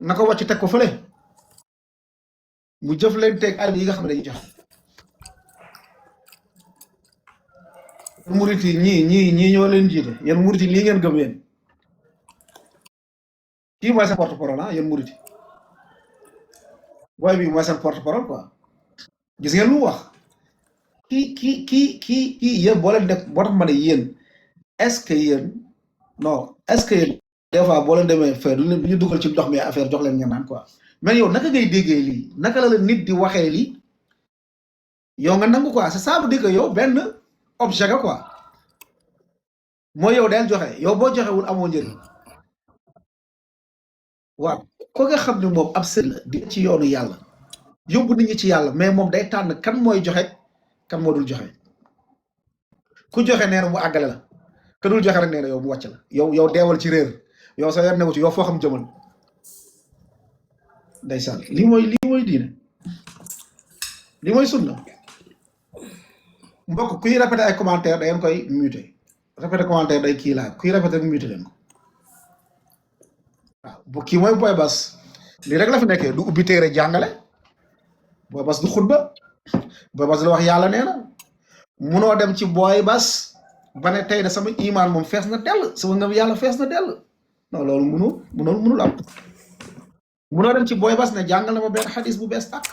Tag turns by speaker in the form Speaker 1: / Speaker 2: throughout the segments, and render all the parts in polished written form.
Speaker 1: nako wacc tek ko fele mu jëf leen tek ay yi nga xam ne dañuy jox murit yi ñii ñoo leen jiite yéen murit yi lii ngeen gëm yéen kii mooy sa porte parole ah yéen murit yi booy bi mooy seen porte parole quoi gis ngeen lu mu wax kii yéen boo leen def boo tax ma ne yéen est-ce que yéen non est-ce que yéen des fois boo leen demee fee du ñu dugal ci ndox mi affaire jox leen ngeen naan quoi mais yow naka ngay déggee lii naka la nit di waxee lii yow nga nangu quoi c'est ça veut dire que yow benn objet nga quoi mooy yow del joxe yow boo joxewul amoo njëriñ waaw ko nga xam ne moom ab sëriñ la di ci yoonu yàlla yóbbu nit ñi ci yàlla mais moom day tànn kan mooy joxe kan moo dul joxe ku joxe nee na mu àggale la ka dul joxe rek nee na yow mu wàcc la yow deewal ci réer yow sa yoon newu ci yow foo xam jëmal ndeysaan lii mooy diine lii mooy sunna mbokk kuy répété ay commentaire da ngeen koy muté répété commentaire day kii laa kuy répété muté leen ko waaw bu kii mooy Boy Bass lii rek la fi nekkee du ubbi téere jàngale Boy Bass du xutba Boy Bass la wax yàlla nee na munoo dem ci Boy Bass ba ne tey de sama imaan moom fees na dell sama ngëm yàlla fees na dell non loolu munul am munoo dem ci Boy Bass ne jàngal na ma benn xadis bu bees tàkk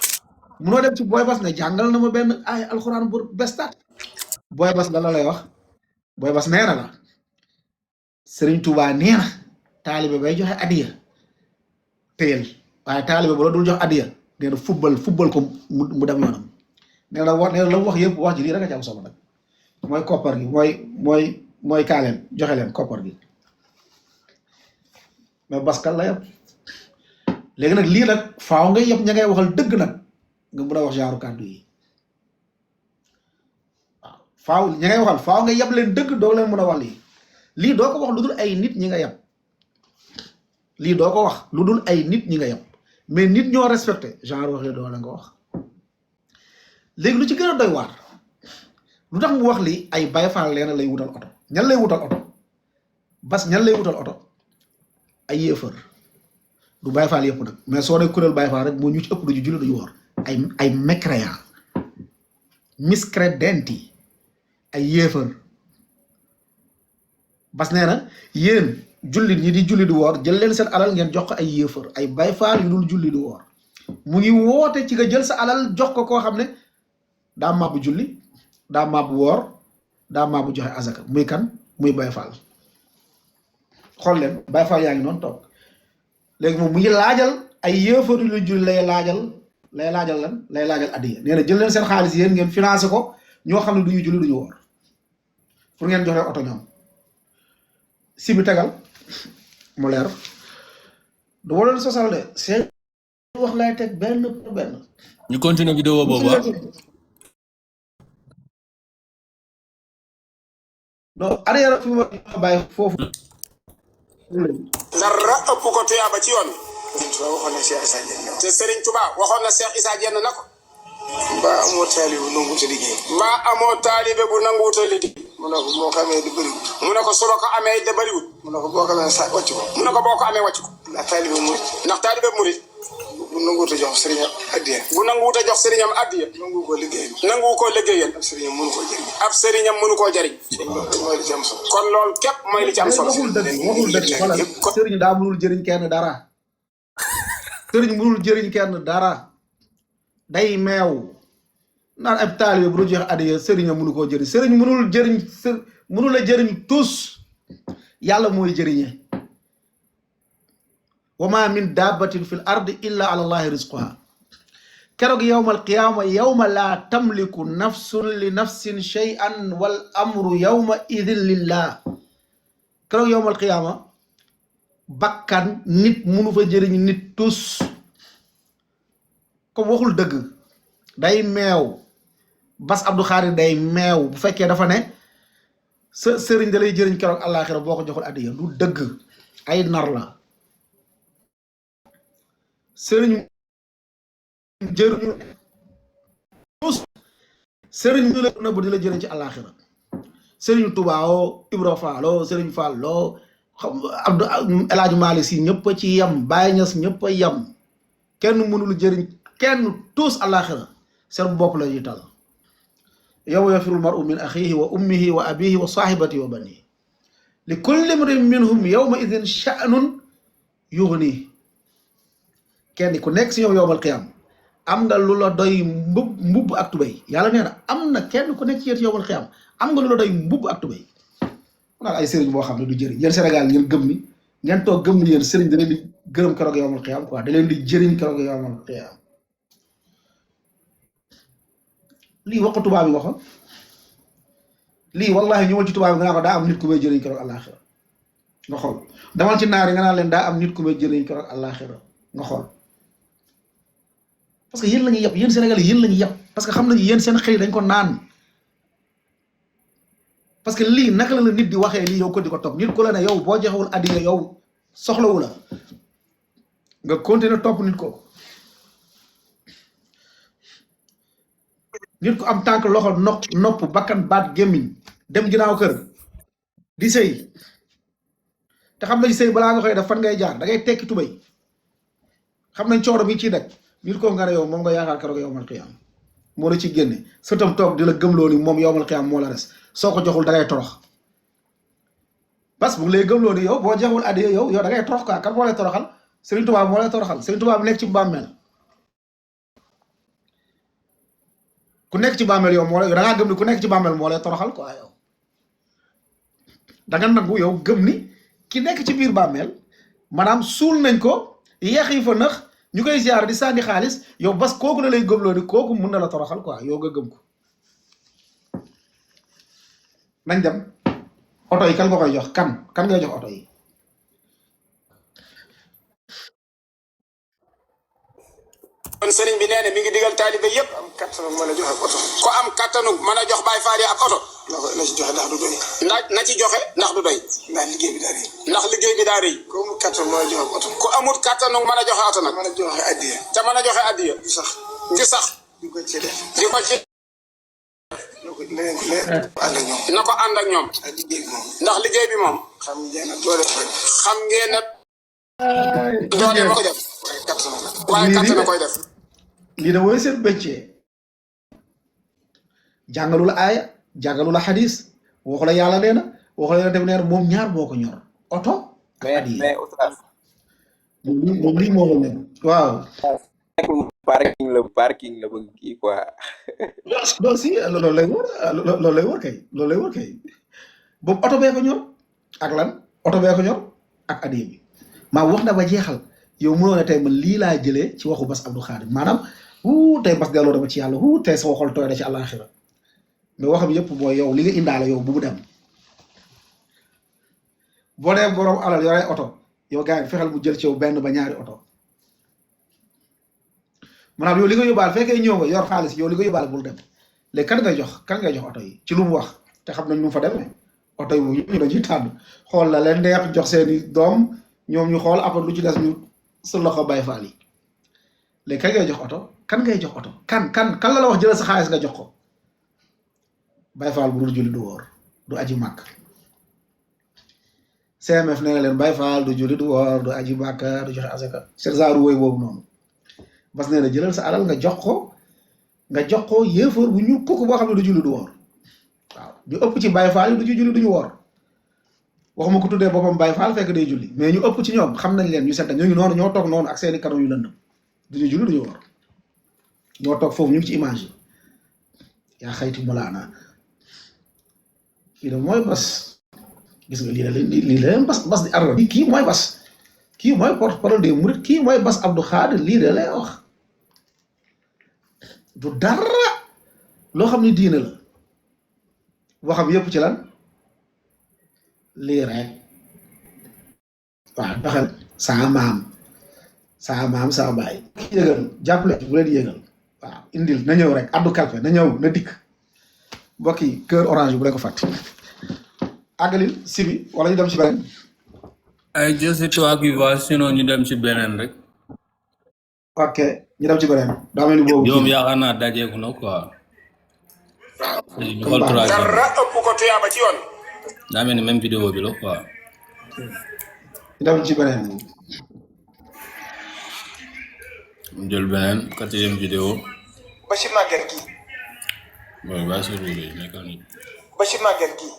Speaker 1: munoo dem ci Boy Bass ne jàngal na ma benn ay alxuraan bu bees tàkk Boy Bass la lay wax Boy Bass nee na la Serigne Touba nee na taalibe bay joxe adiya téyel waaye taalibe ba la dul jox adiya nee na football ko mu dem yoonam nee na la mu wax yëpp wax ji lii rek a ci am solo nag mooy koppar gi mooy kaaleen joxe leen koppar gi mais baskal la yëpp léegi nag lii nag faaw nga yëpp ña ngay waxal dëgg nag nga mën a wax genre kàddu yi waaw faaw ña ngay waxal faaw nga yeb leen dëgg doo leen mën a wax lii doo ko wax lu dul ay nit ñi nga yeb lii doo ko wax lu dul ay nit ñi nga yeb mais nit ñoo respecté genre waxee doo la nga wax léegi lu ci gën a doy waar lu tax mu wax lii ay Baay Faal leena lay wutal oto ñan lay wutal oto bas ñan lay wutal oto ay yéefar du Baay Faal yëpp nag mais soo dee kuréel Baay Faal rek moo ñu ci ëpp duñu julli duñu woor ay mécréant miscrédenti ay yéefar bas nee na yéen jullit ñi di julli di woor jël leen seen alal ngeen jox ko ay yéefar ay Baay Faal yu dul julli di woor mu ngi woote ci nga jël sa alal jox ko koo xam ne daa màbbu julli daa màbbu woor daa màbbu joxe azaka muy kan muy Baay Faal xool leen Baay Faal yaa ngi noonu toog léegi moom mu ngi laajal ay yéefar yu julli lay laajal addiya nee na jël leen seen xaalis yéen ngeen financé ko ñoo xam ne duñu julli duñu woor pour ngeen joxe oto ñoom si bi tegal mu leer du ma leen sosal de seen wax lay teg benn pour benn
Speaker 2: ñu continuer vidéo boobu
Speaker 1: non arrière fi ma bàyyi foofu
Speaker 3: dara ëpp ko tuyaaba ci yoon te Serigne Touba waxoon na Cheikh Issa Diène na ko
Speaker 4: mbaa amoo taalibe bu nanguwuta liggéey
Speaker 3: mbaa amoo taalibe bu nanguwuta liggéey
Speaker 4: mu ne ko moo ko amee di bëriwul
Speaker 3: mu ne ko su ma ko amee de bëriwul
Speaker 4: mu ne ko boo ko amee sa wàcc ko
Speaker 3: mu ne ko boo ko amee wàcc ko
Speaker 4: ndax taalibe murit bu nanguwuta jox sëriñam addiya
Speaker 3: bu nanguwuta jox sëriñam addiya
Speaker 4: nangu ko liggéeyal
Speaker 3: ab
Speaker 4: sëriñam mënu koo jëriñ
Speaker 3: mënu koo jëriñ
Speaker 4: mooy li ci am solo
Speaker 3: kon loolu képp mooy li ci am solo
Speaker 1: waxul dëgg xoolal sëriñ daa mënul jëriñ kenn dara sëriñ mënul jëriñ kenn dara day meew naan ab taalibe bu du jox addiya sëriñam mënu koo jëriñ sëriñ mënul la jëriñ tous yàlla mooy jëriñe wa ma min dabbatin fil ardi illa ala allahi rizquha keroog yawmal qiyaama yawma laa tamliku nafsun li nafsin shay'an wal amru yawma idin lillah keroog yawmal qiyaama bakkan nit munu fa jëriñ nit tus comme waxul dëgg day meew Bass Abdou Khadre day meew bu fekkee dafa ne sa sëriñ da lay jëriñ keroog àllaaxira boo ko joxul addiya du dëgg ay nar la sëriñ jëriñu tous sëriñ ñu la nëbb di la jëriñ ci àllaaxira sëriñ Tuubaa oo Ibra Faal oo sëriñ Fall loo xam Abdou El Hadj Malick Sy ñëpp a ci yam Baye Niass ñëpp a yam kenn mënul jëriñ kenn tous àllaaxira seen bopp la ñuy tal yawma yafirul mar'u min axiihi wa ummihi wa abihi wa saahibatihi wa banihi li kulli imrin minhum yawma idin sha'nun yughni kenn ku nekk si ñoom yowmal qiyam am nga lu la doy mbubb ak tubéy yàlla nee na am na kenn ku nekk ci yéen yowmal qiyam am nga lu la doy mbubb ak tubéy naan ay sëriñ boo xam ne du jëriñ yéen Sénégal ngeen gëm ni ngeen toog gëm ni yéen sëriñ da leen di gërëm keroog yowmal qiyam quoi da leen di jëriñ keroog yowmal qiyam lii waxu tubaab yi waxoon lii wallahi ñëwal ci tubaab yi nga naa ko daa am nit ku may jëriñ keroog àllaaxira nga xool damal ci naar yi nga naan leen daa am nit ku may jëriñ keroog àllaaxira nga xool parce que yéen la ñuy yàpp yéen Sénégal yéen la ñuy yàpp parce que xam nañu yéen seen xëy dañ ko naan parce que lii naka la nit di waxee lii yow ko di ko topp nit ku la ne yow boo joxewul addiya yow soxlawu la nga continuer topp nit ko nit ko am tànk loxo nopp bakkan baat gémmiñ dem ginnaaw kër di sëy te xam nañ sëy balaa nga koy def fan ngay jaar da ngay tekki tubay xam nañ cooro bi ciy daj nit ko nga ne yow moom nga yaakaar keroog yowmal qiyaam moo la ci génne sëtam toog di la gëmloo ni moom yowmal qiyaam moo la res soo ko joxul da ngay torox parce que bu lay gëmloo ni yow boo joxul addiya yow da ngay torox quoi kan moo lay toroxal Serigne Touba moo lay toroxal Serigne Touba nekk ci bàmmeel ku nekk ci bàmmeel yow moo lay da ngaa gëm ni ku nekk ci bàmmeel moo lay toroxal quoi yow da nga nangu yow gëm ni ki nekk ci biir bàmmeel maanaam suul nañ ko yeex yi fa nëx ñu koy ziar di sànni xaalis yow bas kooku la lay gëmloo ni kooku mun na la toroxal quoi yow nga gëm ko nañ dem oto yi kan nga koy jox kan ngay jox oto yi
Speaker 3: kon sëriñ bi nee na mi ngi digal taalibe yépp
Speaker 4: am kattanu mën a joxe ak oto
Speaker 3: ko am kattanu mën a jox Baay Faal yi ak oto
Speaker 4: na ci joxe ndax du doy
Speaker 3: na ci joxe ndax du doy
Speaker 4: ndax liggéey bi daa rëy
Speaker 3: ndax liggéey bi daa rëy
Speaker 4: ko amul kattanu mën a joxe ak oto
Speaker 3: ku amut kattanu mën a joxe oto nag
Speaker 4: mën a joxe addiya
Speaker 3: te mën a joxe addiya
Speaker 4: du sax
Speaker 3: ju sax
Speaker 4: di ko ci def
Speaker 3: di ko ci
Speaker 4: ànd ak ñoom
Speaker 3: na ko ànd ak ñoom
Speaker 4: ak liggéey bi moom
Speaker 3: ndax liggéey bi moom
Speaker 4: xam ngeen ne doole koy def
Speaker 3: xam ngeen ne doole ma ko def
Speaker 4: waaye kattanu la
Speaker 3: waaye kattana koy def
Speaker 1: lii da mooy seen bëccee jàngalu la aaya jàngalu la xadis waxu la yàlla nee na waxu la yàlla nee na moom ñaar moo ko ñor oto ak addiya
Speaker 5: mais oustaz
Speaker 1: moom lii moo ko ñor waaw
Speaker 5: nekkul parking la bëgg kii quoi
Speaker 1: non si loolu lay wër kay boobu oto bee ko ñor ak lan oto bee ko ñor ak addiya bi maa wax na ba jeexal yow mënoo ne tey man lii laa jëlee ci waxu Bass Abdou Khadre maanaam tey Bass delloo dama ci yàlla tey sama xol tooy na ci àllaaxira mais waxam yëpp mooy yow li nga indaale yow bu mu dem boo dee borom alal yore oto yow gars yi fexeel mu jël ci yow benn ba ñaari oto maanaam yow li nga yóbbaale fekkee ñëw nga yor xaalis yow li nga yóbbaale bul dem léegi kan ngay jox oto yi ci lu mu wax te xam nañ nu mu fa demee oto yi moom ñu dañuy tànn xool la leen neex jox seeni doom ñoom ñu xool après lu ci des ñu sa loxo Baay Faal yi léegi kan ngay jox oto kan la wax jëlal sa xaalis nga jox ko Baay Faal bu dul julli du woor du aji màkk CMF nee na leen Baay Faal du julli du woor du aji màkk du joxe asaka c'est genre woy boobu noonu Bass nee na jëlal sa alal nga jox ko yéefar bu ñu kooku boo xam ne du julli du woor waaw ñu ëpp ci Baay Faal yi du ci julli duñu woor waxuma ko tuddee boppam Baay Faal fekk day julli mais ñu ëpp ci ñoom xam nañ leen ñu set ñoo ngi noonu ñoo toog noonu ak seeni kanam yu lëndëm duñu julli duñu woor ñoo toog foofu ñu ngi ci image yi yaa xayti mulaana kii de mooy Bass gis nga lii la leen Bass di arra kii mooy Bass kii mooy porte-parole des mourides kii mooy Bass Abdou Khadre lii de lay wax du dara loo xam ne diine la waxam yëpp ci lan lii rek waaw doxal saa maam saa baay yëgal jàppale bu leen yëgal waaw indil na ñëw rek addu kalpe na ñëw na dikk mbokk yi cœur orange bu leen ko fàtte àggalil sibi wala ñu dem ci beneen
Speaker 2: ay just toi qui vas sinon ñu dem ci beneen rek
Speaker 1: ok ñu dem ci beneen daa mel ni boobu
Speaker 2: yow yaakaar naa dajeeku na quoi ñu xool troisième
Speaker 3: dara ëpp ko tuyaaba ci yoon
Speaker 2: daa mel ni même vidéo bi la quoi
Speaker 1: dem ci beneen
Speaker 2: jël beneen 4e vidéo
Speaker 4: Bachir Maguette gii
Speaker 2: mooy baa sur bi nekkal ni
Speaker 4: Bachir Maguette gii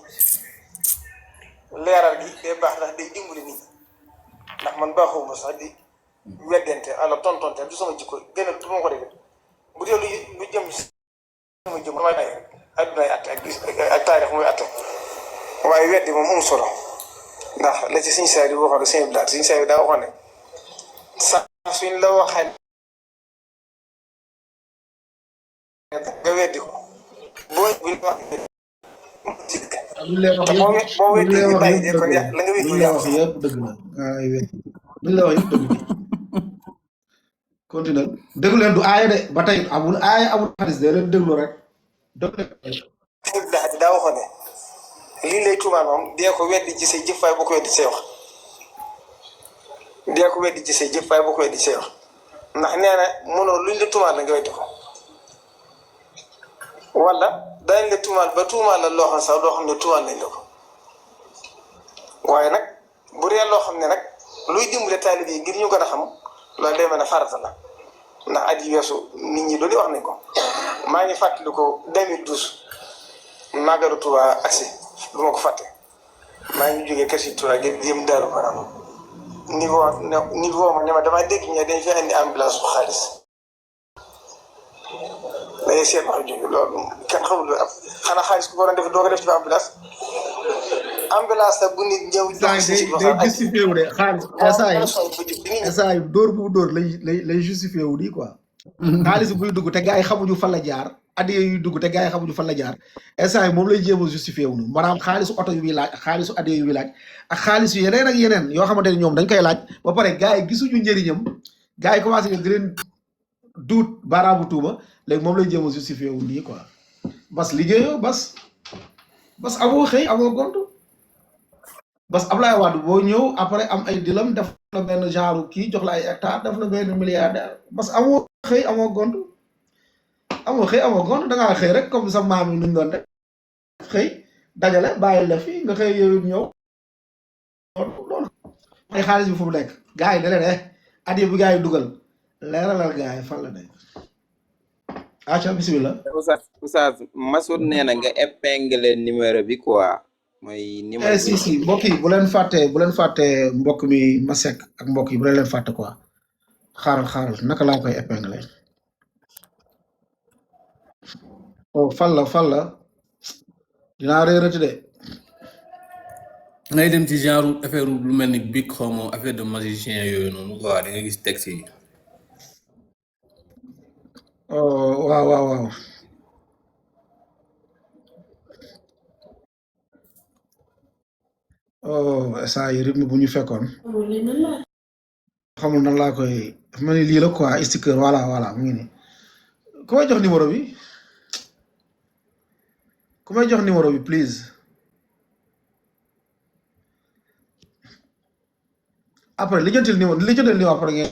Speaker 4: leeral gi day baax ndax day dimbali nit ñi ndax man baaxuma sax di weddente ala tontonte du sama jikko gën a du ma ko defee bu dee lu jëm sama jëm damay bàyyi rek addunay atte ak taarix muy atte waaye weddi moom am solo ndax la ci suñu saa yi waxoon rek suñu bilaat suñu saa yi daa waxoon ne sax suñ la waxee nga weddi ko boo wax
Speaker 1: lu lay wax
Speaker 4: boo weddi di bàyyi kon la nga weddi
Speaker 1: lu lay wax yëpp dëgg la ay wet lu lay wax yëpp dëgg la continue déglu leen du aaya de ba tey amul aaya amul xadis de leen déglu rek déglu leen
Speaker 4: suñu bilaat daa waxoon ne lii lay tuumaal moom dee ko weddi ci say jëf waaye boo ko weddi ci say wax dee ko weddi ci say jëf waaye boo ko weddi ci say wax ndax nee na mënoo luñ la tuumaal la nga weddi ko wala dañ la tuumaal ba tuumaal la loo xam sax loo xam ne tuumaal nañ la ko waaye nag bu dee loo xam ne nag luy dimbale taalib yi ngir ñu gën a xam loolu day mel ne farata la ndax at yi weesu nit ñi loolu wax nañ ko maa ngi fàttali ko 2012 Magalu Touba agsi du ma ko fàtte maa ngi jógee kër si Touba gi yëm Daaru Manaan niveau ma ne ma damaa dégg ñu dañ fi indi ambulance bu xaalis day seet wax jóge loolu kenn xamul ab xanaa xaalis ku ko doon def doo ko def ci ambulance la bu nit ñëw jox si
Speaker 1: day justifié wu de xaalis instant yi dóor bu dóor lay justifié wu di quoi xaalis buy dugg te gars yi xamuñu fan la jaar addiya yuy dugg te gars yi xamuñu fan la jaar instant yi moom lay jéem a justifié wu nu maanaam xaalisu oto yu muy laaj ak xaalisu addiya yu muy laaj ak xaalisu yeneen ak yeneen yoo xamante ne ñoom dañ koy laaj ba pare gars yi gisuñu njëriñam gars yi commencé di leen duut baaraamu tuuma léegi moom lay jéem a justifié wu nii quoi bas liggéeyoo bas amoo xëy amoo gont bas Ablaye Wade boo ñëw après am ay dilam def na benn genre kii jox la ay hectare def na benn milliardaire bas amoo xëy amoo gont da ngaa xëy rek comme sa maam yi nuñ doon def xëy dajale bàyyi la fi nga xëy yow ñëw loolu ay xaalis bi fu mu nekk gars yi da leen addiya bi gars yi dugal leeralal gars yi fan la nekk aca bismillah
Speaker 5: Oustaz Massoud nee na nga épingle numéro bi quoi mooy numéro
Speaker 1: si mbokk yi bu leen fàtte mbokk mi Masek ak mbokk yi bu leen fàtte quoi xaaral naka laa koy épingle oh fan la dinaa réerati de
Speaker 2: ngay dem ci genre affaire lu mel ni big xawma affaire de magicien yooyu noonu quoi da nga gis texte yi
Speaker 1: oh waaw oh saa yi rythme bu ñu fekkoon xamul nan laa koy dafa mel ni lii la quoi sticker voilà mu ngi nii ku may jox numéro bi please après lijjantil numéro après ngeen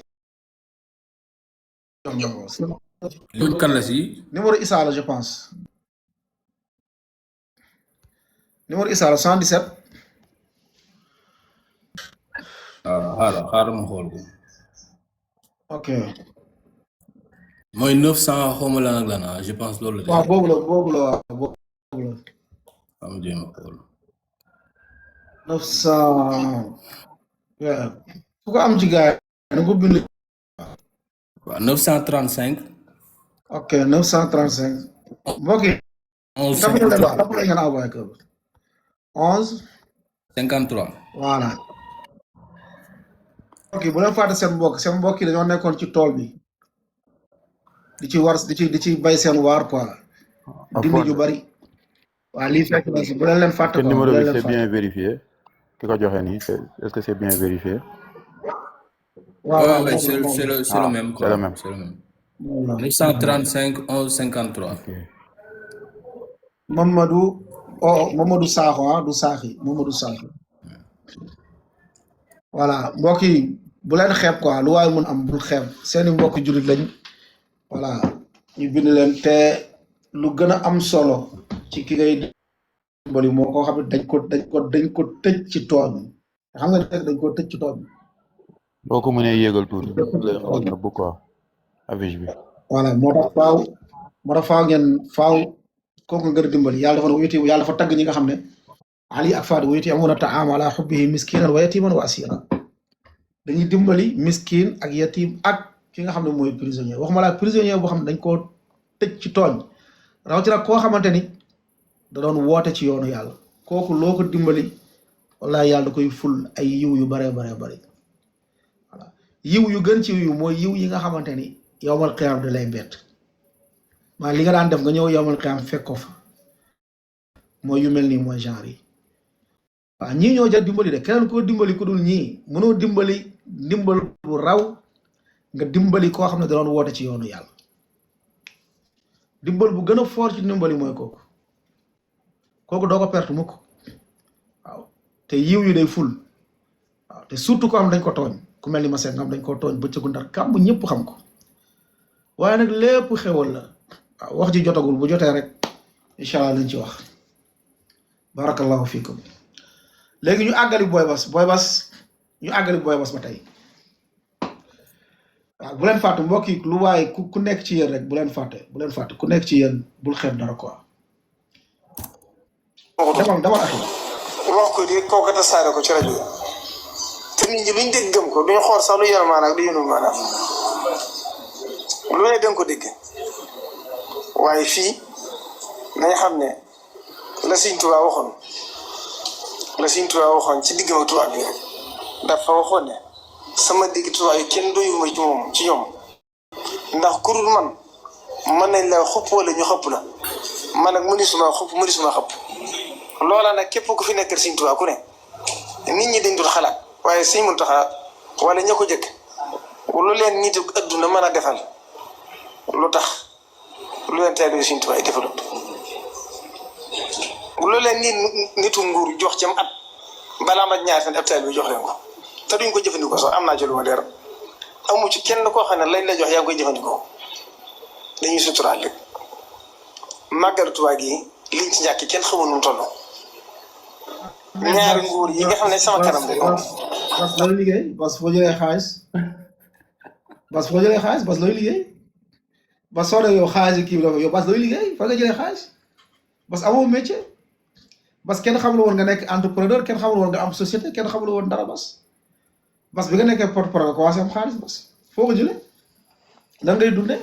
Speaker 1: jox
Speaker 2: loolu kan la si
Speaker 1: numéro Issa la je pense numéro Issa la 117
Speaker 2: xaaral ma xool ko
Speaker 1: ok
Speaker 2: mooy 900 xawma lan ak lan je pense loolu la
Speaker 1: waaw boobu la
Speaker 2: am jéem a xool
Speaker 1: 900 waaw ku ko am ci gaay na ko bind
Speaker 2: waaw 935
Speaker 1: ok 935 mbokk yi
Speaker 2: 11
Speaker 1: tapu ngeen envoyé ko 11
Speaker 2: 53
Speaker 1: voilà ok bu leen fàtte seen mbokk yi dañoo nekkoon ci tool bi di ci bay seen waar quoi dindi ju bari waaw lii fekk na si bu leen fàtte quoi
Speaker 6: numéro bi c'est bien vérifié ki ko joxe nii est-ce que c'est bien vérifié
Speaker 2: waaw c'est le même quoi c'est le même 935 11 53
Speaker 6: ok
Speaker 1: Mamadou Sakho du Sakhi Mamadou Sakho voilà mbokk yi bu leen xeeb quoi lu waay mun am bul xeeb seeni mbokk jullit lañ voilà ñu bind leen te lu gën a am solo ci ki ngay dimbali moo ko xam ne dañ ko tëj ci tooñ xam nga ne dañ koo tëj ci tooñ.
Speaker 6: boo ko mënee yéegal tuuti lay xaw a nëbb quoi affiche bi.
Speaker 1: voilà moo tax faaw ngeen kooku nga gën a dimbali yàlla dafa ne wuyuti yàlla dafa tagg ñi nga xam ne ali ak faadi wuyuti amuuna ta'aama ala hubbihi miskinan wa yatiman wa asira dañuy dimbali miskin ak yatim ak ki nga xam ne mooy prisonnier waxuma la prisonnier boo xam ne dañ koo tëj ci tooñ rawatina koo xamante ni da doon woote ci yoonu yàlla kooku loo ko dimbali wallahi yàlla da koy ful ay yiw yu bare bare bare voilà yiw yu gën ci yiw mooy yiw yi nga xamante ni yowmal qiyaam da lay bett maa li nga daan def nga ñëw yowmal qiyaam fekk ko fa mooy yu mel nii mooy genre yi waaw ñii ñoo jar dimbali de keneen koo dimbali ku dul ñii mënoo dimbali dimbal bu raw nga dimbali koo xam ne da doon woote ci yoonu yàlla dimbal bu gën a fort ci dimbali mooy kooku doo ko perte mukk waaw te yiw yu day ful waaw te surtout ko am dañ ko tooñ ku mel ni ma seet nga am dañ ko tooñ bëccëgu ndar kàmb ñëpp xam ko waaye nag lépp xewal la waaw wax ji jotagul bu jotee rek incha allah lañ ci wax barakallahu fiikum léegi ñu àggali Boy Bass ba tey waaw bu leen fàtte mbokk yi lu waaye ku nekk ci yéen rek bu leen fàtte ku nekk ci yéen bul xeeb dara quoi. dama
Speaker 4: wax ko di kooku tasaare ko ci rajo te nit ñi luñ dégg gëm ko duñ xool sax lu yor maanaam ak lu yenu maanaam lu ne danga ko dégg waaye fii nañ xam ne la Sëñ Tuubaa waxoon ci digg ma tubaab bi rek dafa waxoon ne sama digg tubaab yi kenn doyuma ci ñoom ndax kurul man mën nañ la xupp wala ñu xëpp la man nag mënisuma xëpp loola nag képp ku fi nekkal Sëñ Tuubaa ku ne nit ñi dañ dul xalaat waaye Sëñ Muntaxaa wala ña ko jëkk lu leen nit adduna mën a defal lu tax lu leen taalibe Sëñ Tuubaa yi defalut lu leen nitu nguur jox ci at balaa ma ñaar fan ab taalibe bi jox leen ko te duñ ko jëfandikoo sax am naa ci lu ma leer amu ci kenn koo xam ne lañ la jox yaa ngi koy jëfandikoo dañuy suturaal rek màggalu Tuubaa gi liñ ci ñàkk kenn xamul nu mu toll. ñaari nguur yi nga xam ne sama kanam de
Speaker 1: Bas looy liggéey Bas foo jëlee xaalis Bas looy liggéey Bas soo dee yow xaalis kii bi dafa yow Bas looy liggéey fa nga jëlee xaalis Bas amoo métier Bas kenn xamul woon nga nekk entrepreneur kenn xamul woon nga am société kenn xamul woon dara Bas bi nga nekkee porte-parole nga commencé am xaalis Bas foo ko jëlee lan ngay dundee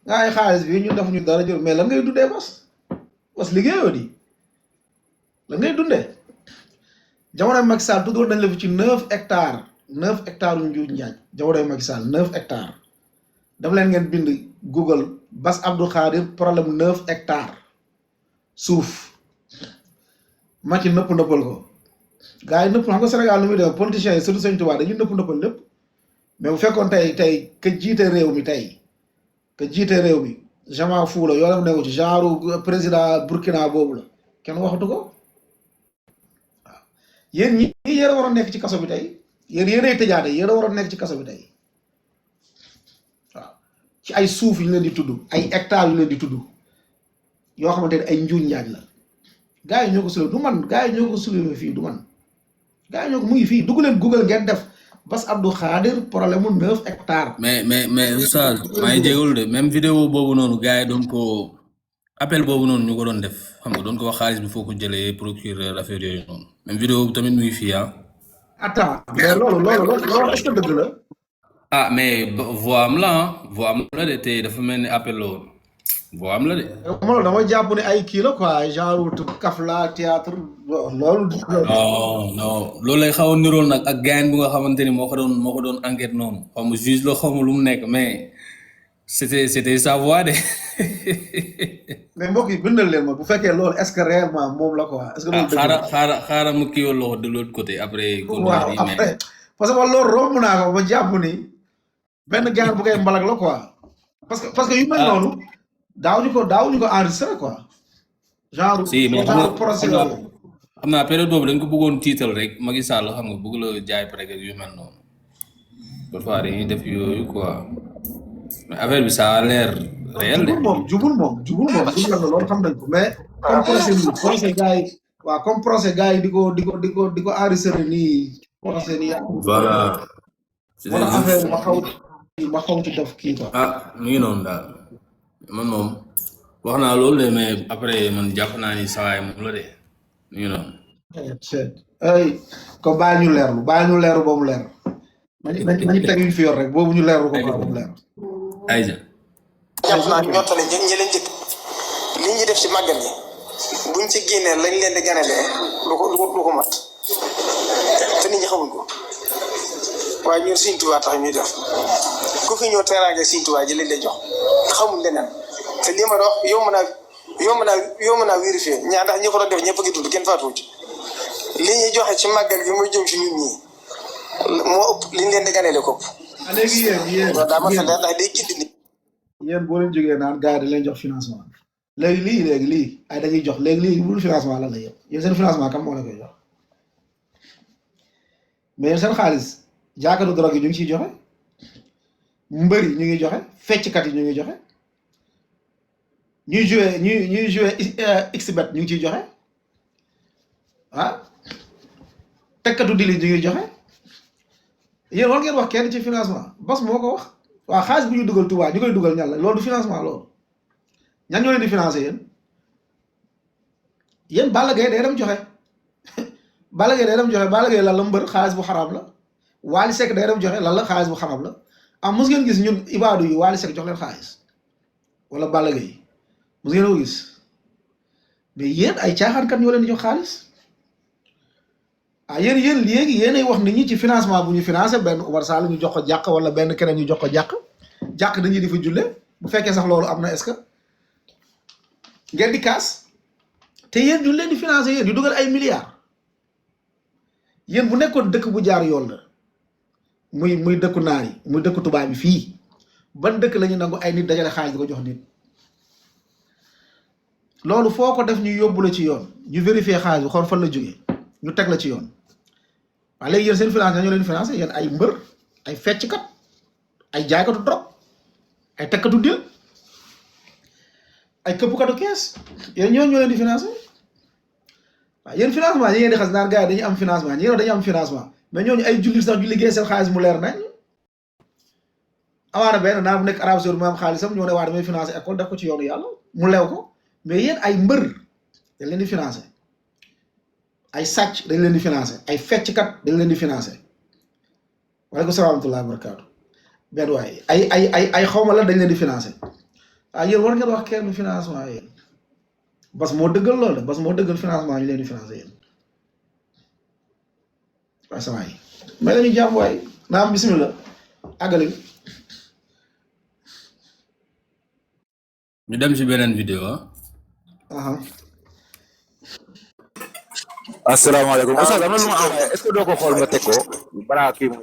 Speaker 1: nga ay xaalis bi ñun defuñu dara jël mais lan ngay dundee Bas liggéeyoo di lan ngay dundee jamonoy Macky Sall tuddoon nañ la fi ci 9 hectares yu njuuj njaaj jamonoy Macky Sall 9 hectares dama leen ngeen bind Google Bass Abdou Khadir problème 9 hectares suuf Macky nëppal ko gars yi nëpp xam nga Sénégal nu muy def politiciens yi surtout Sëñ Tuubaa dañuy nëppal lépp mais bu fekkoon tey ka jiite réew mi jamaa fuu la yoo dem newu ci genre président Burkina boobu la kenn waxatu ko waaw yéen ñi yéen a waroon nekk ci kaso bi tey yéenay tëjaate yéen a waroon nekk ci kaso bi tey waaw ci ay suuf yu leen di tudd ay hectares yu leen di tudd yoo xamante ne ay njuuñ njaaj la gars yi ñoo ko soulevé du man gars yi ñoo ko soulevé fii du man gars yi ñoo ko mu ngi fii dugg leen Google ngeen def Bass Abdou Khadir problème mu 9 hectares.
Speaker 2: mais Oustaz maa ngi jégalu de même vidéo boobu noonu gars yi doon ko appel boobu noonu ñu ko doon def xam nga doon ko wax xaalis bi foo ko jëlee procureur affaire yooyu noonu même vidéo bi tamit mu ngi fii ah.
Speaker 1: attends mais loolu est-ce que dëgg la.
Speaker 2: ah mais voix am la de te dafa mel ni appel la woon voix am la de.
Speaker 1: loolu dama jàpp ne ay kii la quoi genre kaf la théâtre loolu.
Speaker 2: non loolu lay xaw a nirool nag ak gaañ bu nga xamante ni moo ko doon enquête noonu xaw ma juge la xaw ma lu mu nekk mais c'était sa voix de.
Speaker 1: mais mbokk yi bindal leen ma bu fekkee loolu est-ce que réellement moom la quoi. est-ce que loolu dëgg la
Speaker 2: xaaral mu kii loxo de l'autre côté après.
Speaker 1: waaw après parce que man loolu romb naa ko ba jàpp ni benn gaañ bu koy mbalak la quoi. parce que yu mel noonu. daawuñu ko enregistré quoi. genre
Speaker 2: si mais
Speaker 1: procès
Speaker 2: xam naa période boobu dañ ko bëggoon tiital rek Macky Sall xam nga bëgg la jaay pare yu mel noonu parfois dañuy def yooyu quoi mais affaire bi ça a l'air réel de.
Speaker 1: jubul moom loolu xam nañ ko mais comme procès gars yi waaw comme procès gars yi di ko enregistré nii procès nii
Speaker 2: voilà
Speaker 1: moo tax affaire ma xaw ci def kii quoi.
Speaker 2: ah mi ngi noonu daal man moom wax naa loolu de mais après man jàpp naa ni sawaay moom la de mi ngi noonu.
Speaker 1: ay ko bàyyi ñu leerlu ba mu leer nañu teg ñu fi yor rek boobu ñu leerlu ko ba mu leer.
Speaker 2: ayja
Speaker 3: jàpp naa ñottale ñi leen njëkk li ñu def ci màggal yi buñ ci génnee lañ leen di ganalee lu ko mat te nit ñi xamuñ ko waaye ñun Sëriñ Tuubaa tax ñuy def ku fi ñëw teraanga Sëriñ Tuubaa ji lañ lay jox xamul leneen te lii ma dox yomb naa vérifier ñaa ndax ñi ko doon def ñëpp a ngi dund kenn faatuwu ci li ñuy joxe ci màggal gi muy jëm ci ñun ñii moo ëpp liñ leen di ganeele ko
Speaker 1: léegi yéen
Speaker 3: daa ma fa leer ndax day gindi nit
Speaker 1: yéen boo leen jógee naan gars yi dañ leen jox financement léegi lii ay dañuy jox léegi lii bu dul financement lan la yéen seen financement kam moo la koy jox mais yéen seen xaalis jaakatu drogue yi ñu ngi ciy joxe mbër yi ñu ngi joxe fecckat yi ñu ngi joxe ñuy joué xbet ñu ngi ciy joxe ah tekkatu dili ñu ngi joxe yéen war ngeen wax kenn ci financement bas moo ko wax waaw xaalis bu ñu dugal Touba ñu koy dugal ñan la loolu du financement loolu ñan ñoo leen di financé yéen Balla Gaye day dem joxe Balla Gaye lan la mbër xaalis bu xaraam la Wally Seck day dem joxe lan la xaalis bu xaraam la am mos ngeen gis ñun ibaadu yi Wally Seck jox leen xaalis wala Balla Gaye mos ngeen ko gis mais yéen ay caaxaankat ñoo leen di jox xaalis ah yéen léegi yéenay wax nit ñi ci financement bu ñu financé benn Oumar Sall ñu jox ko jàq wala benn keneen ñu jox ko jàq dañuy di fa julle bu fekkee sax loolu am na est-ce que ngeen di kaas te yéen ñu leen di financé yéen di dugal ay milliards yéen bu nekkoon dëkk bu jaar yoon la muy dëkku naar yi muy dëkku tubaab bi fii ban dëkk la ñu nangu ay nit dajale xaalis di ko jox nit loolu foo ko def ñu yóbbu la ci yoon ñu vérifier xaalis bi xool fan la jógee ñu teg la ci yoon waaye léegi yéen seen financé ñoo leen financé yéen ay mbër ay fecckat ay jaaykatu drogue ay tekkatu dil ay këppkatu kees yéen ñoo leen di financé waaw yéen financement yi ngeen di xas naan gars yi dañuy am financement ñi dañuy am financement mais ñooñu ay jullit sax ju liggéey seen xaalis mu leer nañ amaana benn naa bu nekk Arabie Saoudite mu am xaalisam ñoo ne waa damay financé école def ko ci yoonu yàlla mu leew ko mais yéen ay mbër dañ leen di financé ay sàcc dañ leen di financé ay fecckat dañ leen di financé waaleykum salaam wa rahmatullahi wa barakaatu benn waay ay xawma la dañ leen di financé ah yéen war ngeen wax kenn financement yéen bas moo dëggal loolu bas moo dëggal financement ñu leen di financé yéen waaye sama yi may lañu jàmm waay naam bismillah àggali
Speaker 2: ñu dem ci beneen vidéo
Speaker 7: asalaamaaleykum Oustaz am na lu ma envoyé est-ce que doo ko xool nga teg ko balaa kii mu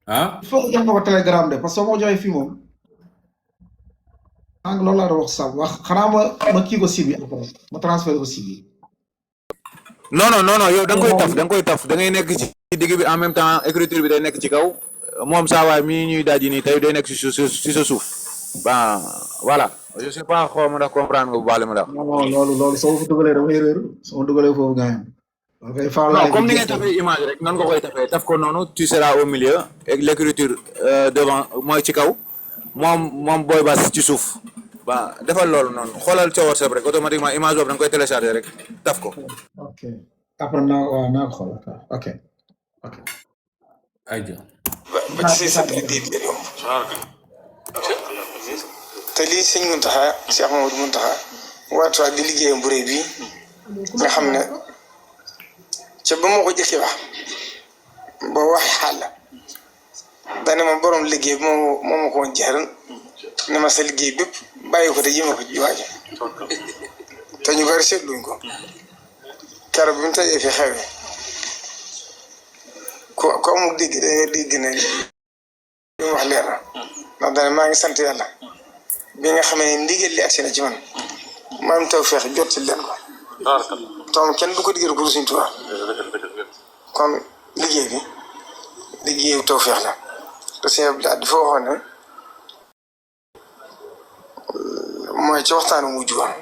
Speaker 2: ah
Speaker 1: il faut que jox ma ko Telegram de parce que soo ma joxee fii moom maa ngi loolu laa doon wax sax wax xanaa ma kii ko si bi ma transféré ko si bi
Speaker 7: non yow da nga koy taf da ngay nekk ci digg bi en même temps écriture bi day nekk ci kaw moom saa waay mii ñuy daji nii tey day nekk ci sa suuf ben voilà je sais pas xaw ma ndax comprendre nga bu baax li ma la wax.
Speaker 1: non loolu soo ko dugalee damay réer soo ko dugalee foofu gars yi.
Speaker 7: non comme ni ngay tafee image rek nan nga koy tafee taf ko noonu tu seras au milieu et l'écriture devant mooy ci kaw moom booy bas ci suuf ba defal loolu noonu xoolal ca WhatsApp rek automatiquement image boobu da nga koy télécharger rek taf ko.
Speaker 1: ok après naa ko xool ok.
Speaker 2: ayja
Speaker 3: ba ci sa liggéey bi yomb te lii sëñ Muntaxa Cheikh Mamadou Muntaxa waatuwaat di liggéeyam bu rëy bi nga xam ne ca ba ma ko jëkkee wax ba wax xaal dane ma borom liggéey bi moo ma ko woon jeexal ne ma sa liggéey bépp bàyyi ko te jëme ko ci waajo te ñu bari seetluñ ko keroog bi mu tajee fi xewee ko amul dégg da nga dégg ne li mu wax leer na ndax dane maa ngi sant yàlla bi nga xamee ne ndigal li agsi na ci man maa am taw feex jot ci leen ko toom kenn du ko digal ko Sëriñ Tuubaa kon liggéey bi liggéeyu taw feex la te sëñ Abdou dafa waxoon ne mooy ci waxtaanu mujj woon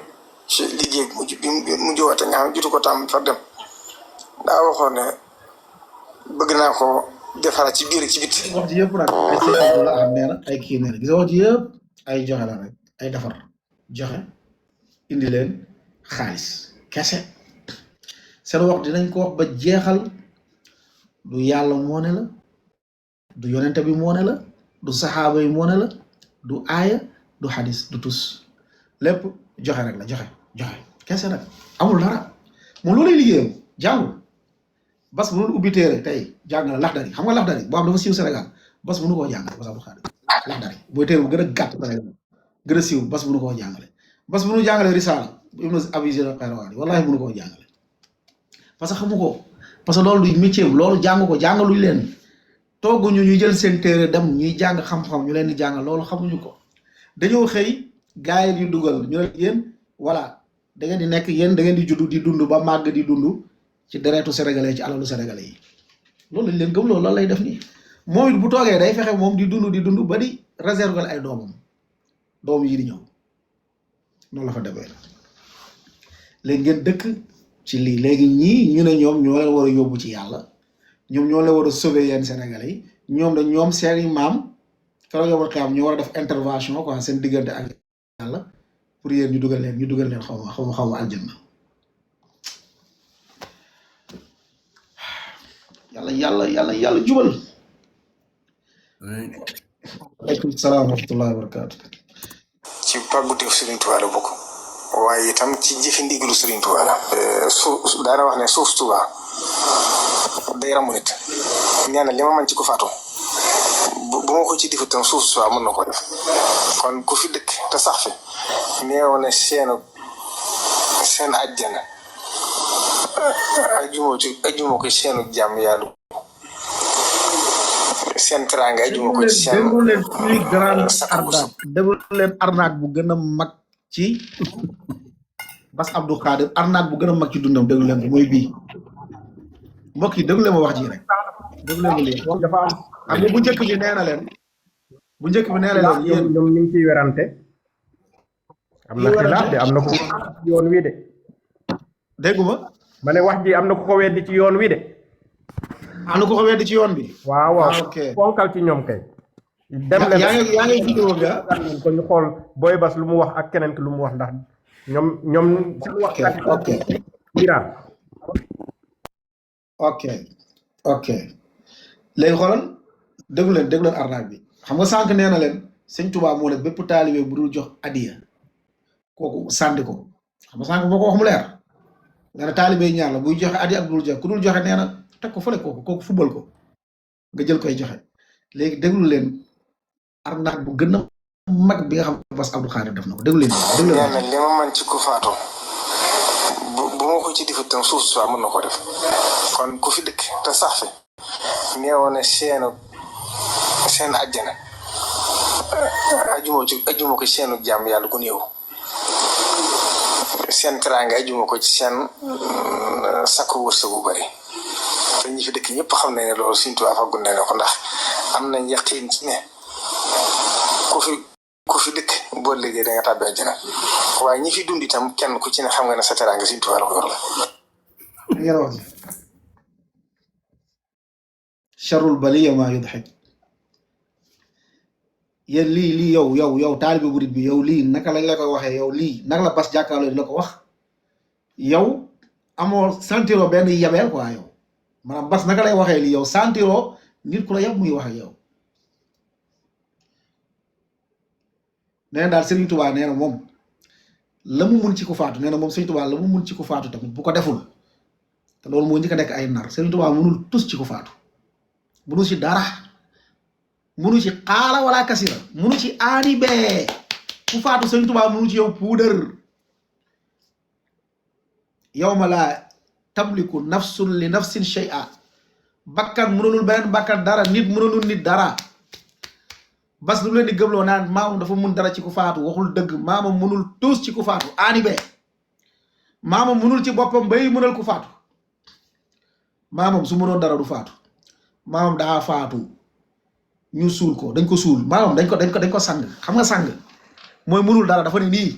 Speaker 3: ci liggéey bi mu jowate nga xam jotu ko tam fa dem daa waxoon ne bëgg naa ko defaraat ci biir ci biti.
Speaker 1: wax ji yëpp nag ay sëñ Abdou Lahad nee na ay kii nee na gis nga wax ji yëpp ay joxe la rek ay defar joxe indi leen xaalis kese seen wax dinañ ko wax ba jeexal du yàlla moo ne la du yonente bi moo ne la du saxaaba yi moo ne la du aaya du xadis du tus lépp joxe rek la joxe kese nag amul dara moom loolay liggéeyam jàngul bas bu doon ubbi téere tey jàng na Laxdari xam nga Laxdari boo xam dafa siiw Sénégal bas bu nu koo jàngale bas Abdou Khadre Laxdari booy téere bu gën a gàtt Sénégal gën a siiw bas bu nu koo jàngale bas bu nu jàngale Risaala Ibnu Abi Zayd al-Qayrawani wallahi mënu koo jàngale parce que xamu ko parce que loolu du métier loolu jàng ko jàngaluñ leen tooguñu ñu jël seen téere dem ñuy jàng xam-xam ñu leen di jàngal loolu xamuñu ko dañoo xëy gaay yi dugal ñu ne yéen voilà da ngeen di nekk yéen da ngeen di juddu di dund ba màgg di dund ci deretu sénégalais ci alalu sénégalais yi loolu lañ leen gëm loolu lay def nii moom it bu toogee day fexe moom di dund ba di réserver ay doom yi di ñëw noonu la fa demee léegi ngeen dëkk ci lii léegi ñii ñu ne ñoom ñoo leen war a yóbbu ci yàlla ñoom ñoo leen war a sauver yeen sénégalais yi ñoom seeni maam keroog yomal kaam ñoo war a def intervention quoi seen diggante ak yàlla pour yéen ñu dugal leen xaw ma aljanna yàlla jubal. aleykum salaam wa rahmatullahi wa barakaatu.
Speaker 3: ci pàgguteef Serigne Touba la bokk waaye itam ci jëfi ndigalu Serigne Touba la. daana wax ne suuf Touba day ramu nit nee na li ma mën ci ko faatu bu ma ko ci defu tam suuf Touba mën na ko def kon ku fi dëkk te sax fi neew ne seen àjjana ajuma ko seenu jàmm yàlla seen teraanga ajuma ko ci seen
Speaker 1: déglu leen plus grande arnaque déglu leen arnaque bu gën a mag ci Bass Abdou Khadre arnaque bu gën a mag ci dundam déglu leen ko mooy bii mbokk yi déglu leen ma wax ji rek déglu leen ma lii dafa am bu njëkk bi nee na leen yéen
Speaker 8: ñoom ñu ngi ciy werante am na xilaaf de am na ko yoon wi de
Speaker 1: dégguma
Speaker 8: ma ne wax ji am na ku ko weddi ci yoon wi de
Speaker 1: am na ku ko weddi ci yoon bi
Speaker 8: waaw
Speaker 1: ok
Speaker 8: fonkal ci ñoom kay dem leen
Speaker 1: yaa ngi vidéo nga
Speaker 8: ko ñu xool Boy Bass lu mu wax ak keneen ki lu mu wax ndax ñoom seen wax
Speaker 1: ok
Speaker 8: Iran
Speaker 1: ok léegi xoolal déglu leen arnaque bi xam nga sànq nee na leen sëñ Tuubaa moo ne bépp taalibe bu dul jox adiya kooku sànni ko xam nga sànq moo ko wax mu leer nee na taalibe ñaar la buy joxe adiya ak dul joxe ku dul joxe nee na teg ko fële kooku fubal ko nga jël koy joxe léegi déglu leen arnaque bu gën a mag bi nga xam ne Bass Abdou Khadre def na ko déglu leen
Speaker 3: nee na li ma mën ci ku faatu bu ma ko ci defu tam suuf Touba mën na ko def kon ku fi dëkk te sax fi neew ne seen àjjana ajuma ko seenu jàmm yàlla gu néew seen teraanga ajuma ko ci seen sakku wërsëg bu bari te ñi fi dëkk ñëpp xam nañ ne loolu Sëriñ Tuubaa faggu na ko ndax am nañ yaqiin ci ne ku fi dëkk boo liggéey da nga tàbbi àjjana waaye ñi fi dund itam kenn ku ci ne xam nga ne sa teraanga Sëriñ Tuubaa la ko yor la.
Speaker 1: ngeen wax charul baliya maa yudxik yéen lii yow taalibe murid bi yow lii naka lañ la koy waxee yow lii naka la Bass jàkkaarloo di la ko wax yow amoo sentiro benn yabeel quoi yow maanaam Bass naka lay waxee lii yow sentiro nit ku la yab muy wax ak yow nee na daal Serigne Touba nee na moom la mu mun ci ku faatu nee na moom Serigne Touba la mu mun ci ku faatu tamit bu ko deful te loolu moo njëkk a nekk ay nar Serigne Touba munul tus ci ku faatu munu ci dara munu ci xaala wala kasira munu ci aani bee ku faatu Serigne Touba munu ci yow puudar yawma laa tamliku nafsun li nafsin shay'a bakkan munulul beneen bakkan dara nit munulul nit dara Bass lu leen di gëmloo naan maamam dafa mun dara ci ku faatu waxul dëgg maamam munul tuus ci ku faatu aani bee maamam munul ci boppam bay munal ku faatu maamam su mënoon dara du faatu maamam daa faatu ñu suul ko dañ ko suul maamam dañ ko sang xam nga sang mooy munul dara dafa ne nii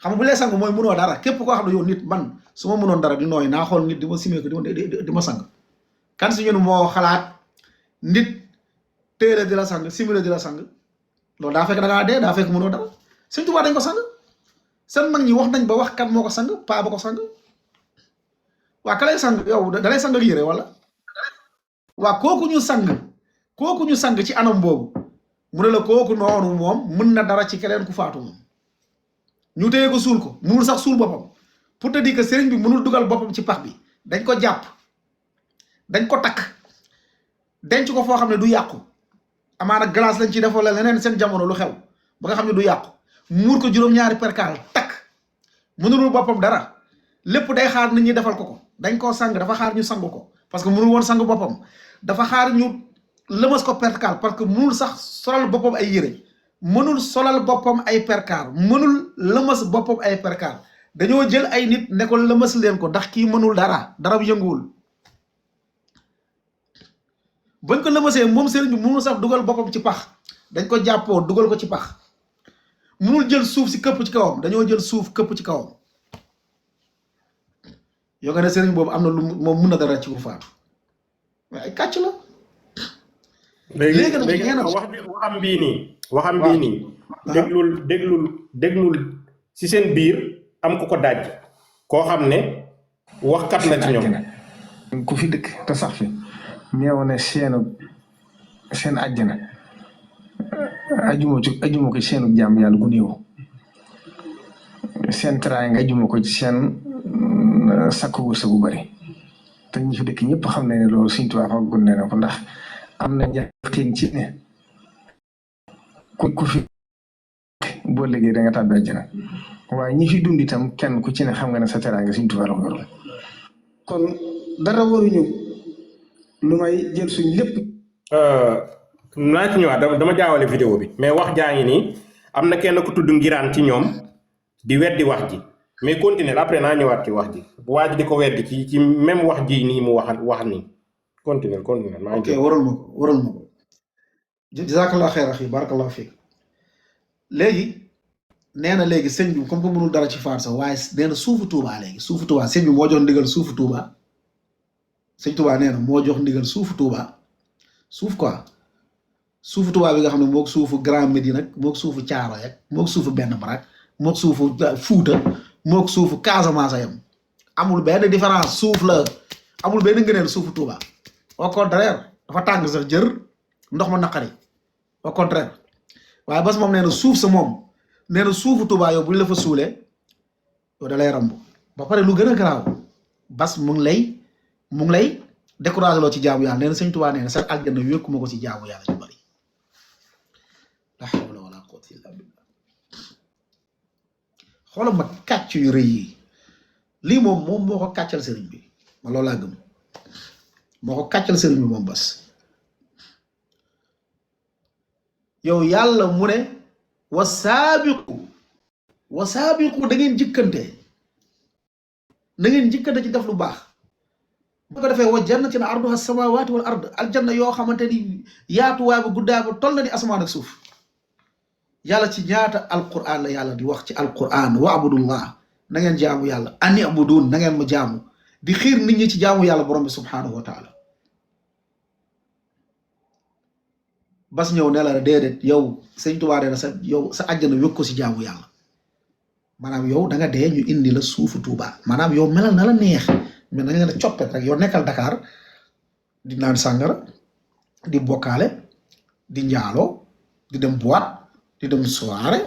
Speaker 1: xam nga bu lay sang mooy mënoo dara képp koo xam ne yow nit man su ma mënoon dara di nooy naa xool nit di ma simee ko di ma sang kan si ñun moo xalaat nit téere di la sang simile di la sang loolu daa fekk da ngaa dee daa fekk mënoo dara Sëñ Tuubaa dañ ko sang seen mag ñi wax nañ ba wax kan moo ko sang paa ba ko sang waa ka lay sang yow da lay sang ak yére wala waa kooku ñu sang ci anam boobu mu ne la kooku noonu moom mën na dara ci keneen ku faatu moom ñu téye ko suul ko mënul sax suul boppam pour te dire que sëriñ bi mënul dugal boppam ci pax bi dañ ko jàpp dañ ko takk denc ko foo xam ne du yàqu amaana glace lañ ci def wala leneen seen jamono lu xew ba nga xam ne du yàqu muur ko juróom-ñaari perkaal takk mënulul boppam dara lépp day xaar nit ñi defal ko dañ koo sang dafa xaar ñu sang ko parce que mënul woon sang boppam dafa xaar ñu lëmas ko perkaal parce que mënul sax solal boppam ay yére mënul solal boppam ay perkaal mënul lëmas boppam ay perkaal dañoo jël ay nit ne ko lëmas leen ko ndax kii mënul dara bu yënguwul bañ ko lëmasee moom sëriñ bi mënul sax dugal boppam ci pax dañ ko jàppoo dugal ko ci pax mënul jël suuf si këpp ci kawam dañoo jël suuf këpp ci kawam yoo nga ne sëriñ boobu am na lu moom mun na dara ci ku faatu mais ay kàcc la
Speaker 8: léegi waxam bii nii déglul si seen biir am ku ko daj koo xam ne waxkat la ci ñoom
Speaker 3: ku fi dëkk te sax fi neew ne seen àjjana ajuma ko seenu jàmm yàlla gu néew seen teraay nga ajuma ko ci seen sakku wërsëg bu bari te ñi fi dëkk ñëpp xam ne ne loolu Sëñ Tuubaa fa gunne na ko ndax am na njaqin ci ne ku fi boo liggéey da nga tàbbi àjjana waaye ñi fi dund itam kenn ku ci ne xam nga ne sa teraanga Sëñ Tuubaa la ko yor kon dara waruñu lu may jël suñ lépp.
Speaker 8: naa ci ñëwaat dama jaawale vidéo bi mais wax jaa ngi nii am na kenn ku tudd ngiraan ci ñoom di weddi wax ji mais continuer après naa ñëwaat ci wax ji waa ji di ko weddi ci même wax ji nii mu wax nii continuer.
Speaker 1: ok waral ma ko jazakallah xeer axi barakallahu fiik léegi nee na léegi sëñ bi comme que mënul dara ci faar sax waaye nee na suufu Tuubaa léegi suufu Tuubaa sëñ bi moo jox ndigal suufu Tuubaa sëñ Tuubaa nee na moo jox ndigal suufu Tuubaa suuf quoi suufu Tuubaa bi nga xam ne moog suufu Grand Médine nag moog suufu Caaroy ak moog suufu Benn Baraak moog suufu Fuuta moog suufu Casamance yam amul benn différence suuf la amul benn ngëneel suufu Tuubaa au contraire dafa tàng sax jër ndox ma naqari au contraire waaye bas moom nee na suuf sa moom nee na suufu Tuubaa yow bu ñu la fa suulee yow da lay ramb ba pare lu gën a garaaw bas mu ngi lay découragé loo ci jaamu yàlla nee na Sëñ Tuubaa nee na sax aljanna wékkuma ko ci jaamu yàlla ñu bari la hawla wala quwwata illa billah xoolal ma kàcc yu rëy yi lii moom moo ko kàccal sëriñ bi ma loolu laa gëm moo ko kàccal sëriñ bi moom bas yow yàlla mu ne wasaabiqu da ngeen jëkkante ci def lu baax bu ko defee wa jannatin arduha samawati wal ard aljanna yoo xamante ni yaatuwaay ba guddaay ba toll na ni asamaan ak suuf yàlla ci ñaata alquran la yàlla di wax ci alquran wa abudullah na ngeen jaamu yàlla ani abudun na ngeen ma jaamu di xiir nit ñi ci jaamu yàlla borom bi subhanahu wa taala bas ñëw ne la déedéet yow Sëñ Tuubaa nee na sa àjjana wékk ko si jaamu yàlla maanaam yow da nga dee ñu indi la suufu Tuubaa maanaam yow melal na la neex mais nañ leen a coppet rek yow nekkal Dakar di naan sàngara di bokkaale di njaaloo di dem boîte di dem soirée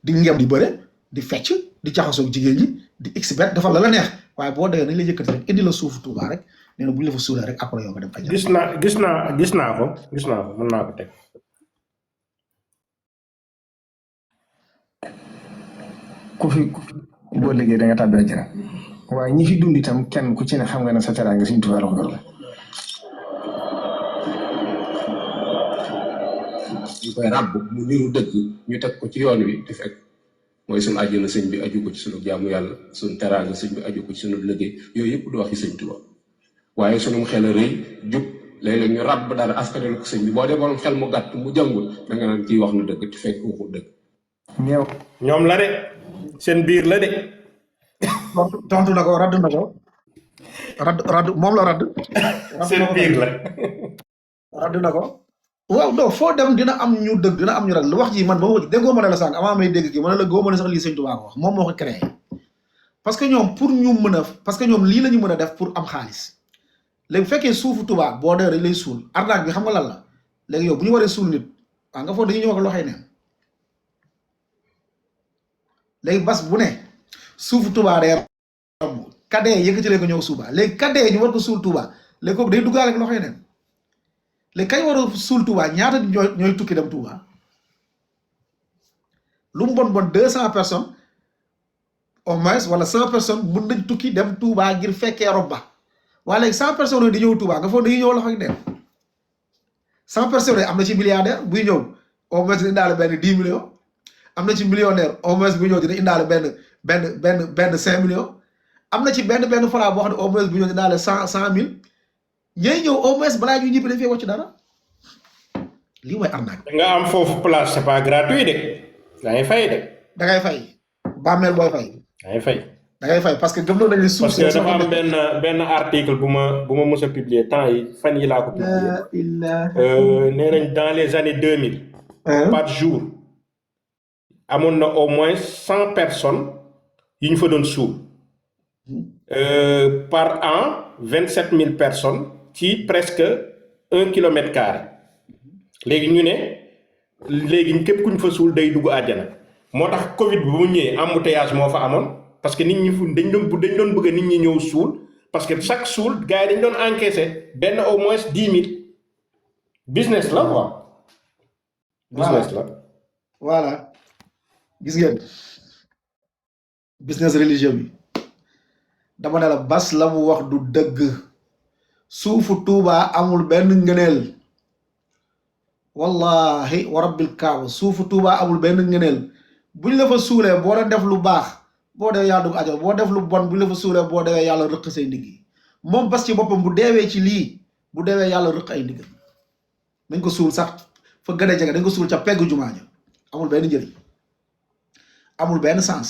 Speaker 1: di ngem di bëre di fecc di jaxasoog jigéen ñi di xbet dafa la neex waaye boo dee nañ la yëkkati rek indi la suufu Tuubaa rek nee na bu ñu la fa suulee rek après yow nga dem faj.
Speaker 8: gis naa ko mën naa ko teg.
Speaker 3: ku fi boo liggéey da nga tàbbi àjjana waaye ñi fi dund itam kenn ku ci ne xam nga ne sa teraanga Sëñ Tuubaa la ko yor la.
Speaker 9: ñu koy ràbb mu niru dëgg ñu teg ko ci yoon wi te fekk mooy sunu àjjana sëñ bi aju ko ci sunu jaamu yàlla sunu teraanga sëñ bi aju ko ci sunu liggéey yooyu yëpp du waxi Sëñ Tuubaa waaye sunu xel a rëy jub léeg-léeg ñu ràbb dara askanel ko sëñ bi boo demoon xel mu gàtt mu jàngul da nga naan kii wax na dëgg te fekk waxul dëgg
Speaker 1: ñeew
Speaker 8: ñoom la de seen biir la de
Speaker 1: tontu na ko radd na ko radd moom la radd
Speaker 8: seen biir la
Speaker 1: radd na ko waaw non foo dem dina am ñu dëgg dina am ñu ragal lu wax ji man ba ma déggoo ma ne la sànq avant may dégg kii ma ne la góoma ne sax lii sëñ Tuubaa ko wax moom moo ko créé parce que ñoom pour ñu mën a parce que ñoom lii la ñu mën a def pour am xaalis léegi bu fekkee suufu Tuubaa boo dee dañ lay suul arnaque bi xam nga lan la léegi yow bu ñu waree suul nit waa nga foog dañuy ñëw ak loxoy neen léegi bas bu ne suufu Tuubaa day romb kadee yëkkati leen ko ñëw suuba léegi kadee ñu war ko suul Tuubaa léegi kooku day duggaale ak loxoy neen léegi kañ war a suul Tuubaa ñaata ñooy tukki dem Tuubaa lu mu bon 200 personnes au moins wala 100 personnes mun nañ tukki dem Tuubaa ngir fekkee rob ba waaye léegi 100 personnes yooyu di ñëw Tuubaa nga foog dañuy ñëw loxoy neen 100 personnes yooyu am na ci milliardaire buy ñëw au moins dina indaale benn 10 millions am na ci millionnaire au moins buy ñëw dina indaale benn 5 millions am na ci benn fala boo xam ne au moins bu ñëw indaale 100,000 ñooy ñëw au moins balaa ñuy ñibbi dañ fee wàcc dara lii mooy arnaque.
Speaker 8: nga am foofu place c'est pas gratuit de da ngay fay de.
Speaker 1: da ngay fay bàmmeel booy fay.
Speaker 8: da ngay fay.
Speaker 1: da ngay fay parce que gëm nañu ne suuf
Speaker 8: parce que dafa am benn article bu ma mës a publier temps yi fan yi laa ko publier. nee nañ dans les années 2000. par jour amoon na au moins 100 personnes yu ñu fa doon suul. par an 27,000 personnes ci presque 1 kilomètre carré léegi ñu ne léegi képp ku ñu fa suul day dugg àjjana moo tax Covid bi bu mu ñëwee embouteillage moo fa amoon parce que nit ñi dañ doon bëgg nit ñi ñëw suul parce que chaque suul gars yi dañ doon encaisser benn au moins 10,000 business la quoi. business la.
Speaker 1: voilà gis ngeen business religieux bi. dama ne la bas la mu wax du dëgg suufu Tuubaa amul benn ngëneel wallahi wa rabbil kaaba suufu Tuubaa amul benn ngëneel buñ la fa suulee boo doon def lu baax boo dewee yàlla dugg ajo boo def lu bon buñ la fa suulee boo dewee yàlla rëq say ndigg moom bas ci boppam bu deewee ci lii bu deewee yàlla rëq ay ndigg nañ ko suul sax fa gën a jege dañ ko suul ca peggu jumaa ja amul benn njëriñ amul benn sens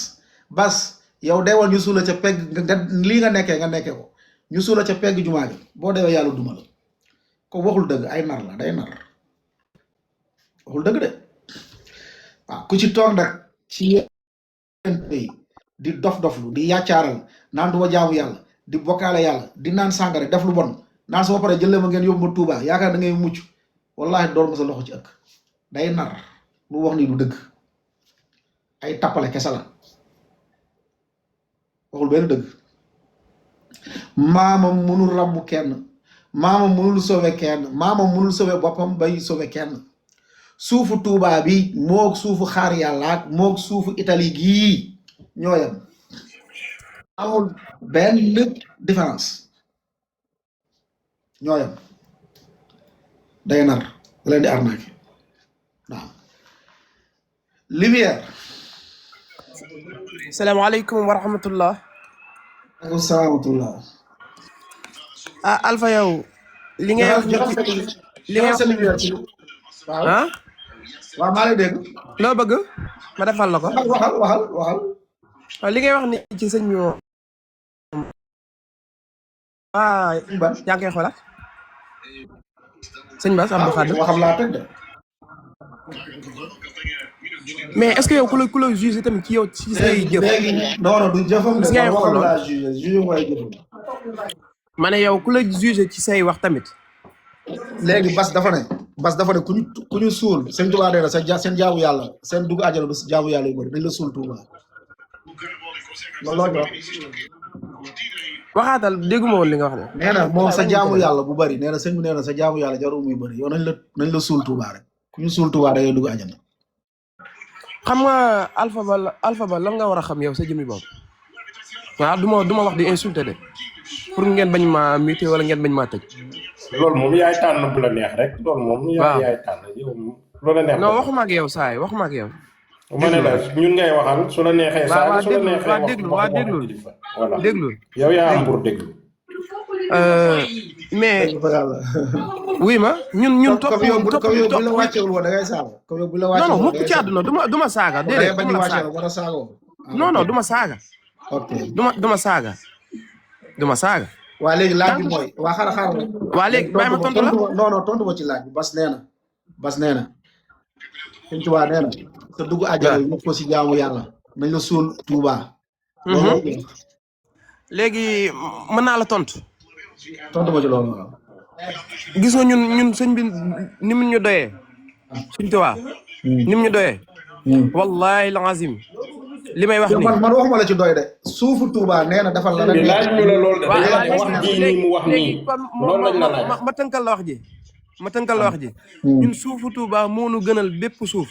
Speaker 1: bas yow deewal ñu suula ca pegg nga lii nga nekkee ko ñu suula ca pegg jumaa ji boo deewee yàlla duma la ko waxul dëgg ay nar la day nar waxul dëgg de waaw ku ci toog nag ci yenn pays di dof-doflu di yàccaaral naan du ma jaamu yàlla di bokkaale yàlla di naan sàngara def lu bon naan su ma paree jëlee ma ngeen yóbbu ma Tuubaa yaakaar da ngay mucc wallahi door ma sa loxo ci ëkk day nar lu wax ni du dëgg ay tappale kese la waxul benn dëgg maamam mënul ràmbu kenn maamam mënul sauver kenn maamam mënul sauver boppam bay sauver kenn suufu Tuubaa bi moog suufu xaar yàlla ak moog suufu Italie gii ñoo yem amul benn différence ñoo yem day nar da leen di arnaque waaw lumière.
Speaker 10: salaamaaleykum wa rahmatullah.
Speaker 1: aleykum salaam wa rahmatullah.
Speaker 10: ah Alpha yow. li ngay wax li ngay wax
Speaker 1: waaw
Speaker 10: ah.
Speaker 1: waaw maa lay dégg.
Speaker 10: loo bëgg ma defal la ko.
Speaker 1: waxal.
Speaker 10: waaw li ngay wax ni ci sëñ bi moom. yaa ngi koy xoolal. sëñ Bass Abdou Khadre
Speaker 1: waxam laa teg de.
Speaker 10: mais est-ce que yow ku la jugé tamit ci yow ci say jëf.
Speaker 1: non du jëfam de
Speaker 10: ngay
Speaker 1: waxam
Speaker 10: xool
Speaker 1: laa jugé mooy jëfam.
Speaker 10: ma ne yow ku la jugé ci say wax tamit.
Speaker 1: léegi Bass dafa ne ku ñu suul seen Tuubaa dee na seen jaamu yàlla seen dugg àjjana du jaamu yàlla yu bëri dañ la suul Tuubaa loolu
Speaker 10: waxaatal dégguma woon li nga wax ne.
Speaker 1: nee na moom sa jaamu yàlla bu bëri nee na sëñ bi nee na sa jaamu yàlla jarul muy bëri yow nañ la suul Tuubaa rek ku ñu suul Tuubaa da ngay dugg àjjana.
Speaker 10: xam nga Alpha Ba lan nga war a xam yow sa jëmmi boobu waaw du ma wax di insulté de pour ngeen bañ maa muté wala ngeen bañ maa tëj.
Speaker 8: loolu moom yaay tànn bu la neex rek loolu moom. yaay tànn yow lu la neex.
Speaker 10: non waxuma ak yow saay waxuma ak yow.
Speaker 8: ma ne la ñun ngay waxal su la neexee. saa su la neexee
Speaker 10: waa déglu
Speaker 8: voilà
Speaker 10: déglu
Speaker 8: yow yaa am pour déglu.
Speaker 10: mais
Speaker 1: dëgg fa yàlla
Speaker 10: oui ma ñun topp
Speaker 1: comme yow bu
Speaker 10: topp
Speaker 1: comme yow bu
Speaker 10: topp
Speaker 1: la wàccewul woon da ngay saaga comme yow bu la
Speaker 10: non
Speaker 1: wàccewul
Speaker 10: non
Speaker 1: woon da
Speaker 10: mukk
Speaker 1: ngay
Speaker 10: ci
Speaker 1: saaga
Speaker 10: àdduna duma saaga
Speaker 1: da ngay
Speaker 10: déedéet
Speaker 1: bañ
Speaker 10: duma
Speaker 1: a
Speaker 10: la
Speaker 1: wàccee
Speaker 10: saaga
Speaker 1: war a saaga woon
Speaker 10: non non duma saaga
Speaker 1: ok
Speaker 10: duma saaga duma saaga
Speaker 1: waa léegi laaj bi mooy waa xaaral rek
Speaker 10: waa léegi bàyyi ma tontu la
Speaker 1: non non tontu ma ci laaj bi bas nee na Sëñ Tuubaa nee na sa dugg àjjana yëpp ko si jaamu yàlla nañ la suul Tuubaa loolu
Speaker 10: léegi mën naa la tontu
Speaker 1: tontu ma ci loolu waaw
Speaker 10: gis nga ñun sëñ bi ni mu ñu doyee Sëñ Tuubaa ni mu ñu doyee wallahi lazim li may wax ni
Speaker 1: man waxuma la ci doy de suufu Tuubaa nee na defal la la
Speaker 8: laaj ñu la loolu de wax ji nii mu wax nii loolu lañ la laaj
Speaker 10: ma tënkal la wax ji ñun suufu Tuubaa moo nu gënal bépp suuf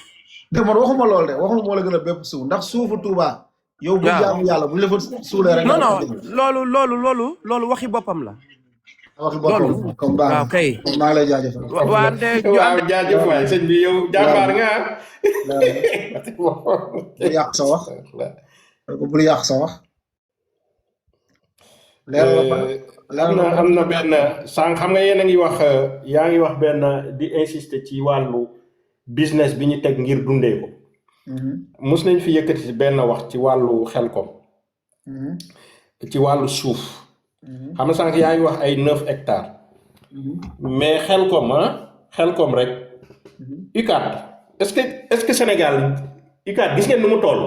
Speaker 1: de man waxuma loolu de waxuma moo la gënal bépp suuf ndax suufu Tuubaa yow bu jaamu yàlla bu ñu la fa suulee rek
Speaker 10: non loolu waxi boppam la
Speaker 1: waxi boppam comme baax
Speaker 10: waaw kay
Speaker 1: maa ngi lay jaajëfal
Speaker 8: waaw jaajëf waay sëñ bi yow jàmbaar nga
Speaker 1: bul yàq sa wax bul yàq sa wax
Speaker 8: am na benn sànq xam nga yéen a ngi wax yaa ngi wax benn di insister ci wàllu business bi ñu teg ngir dundee ko mus nañ fi yëkkati ci benn wax ci wàllu xelkom ci wàllu suuf xam nga sànq yaa ngi wax ay 9 hectares mais xelkom rek UCAD est-ce que Sénégal UCAD gis ngeen nu mu toll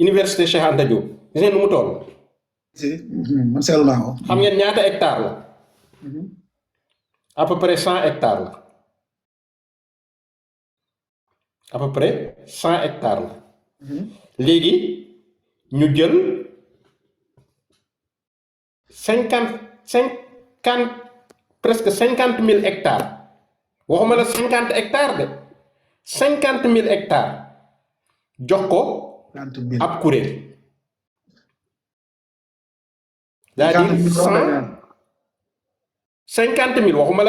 Speaker 8: université Cheikh Anta Diop gis ngeen nu mu toll
Speaker 1: si man seetlu naa ko
Speaker 8: xam ngeen ñaata hectares la à peu près 100 hectares la à peu près 100 hectares la léegi ñu jël 50 presque 50 000 hectares waxuma la 50 hectares de 50 000 hectares jox ko ab kuréel c'est-à-dire 50 000 waxuma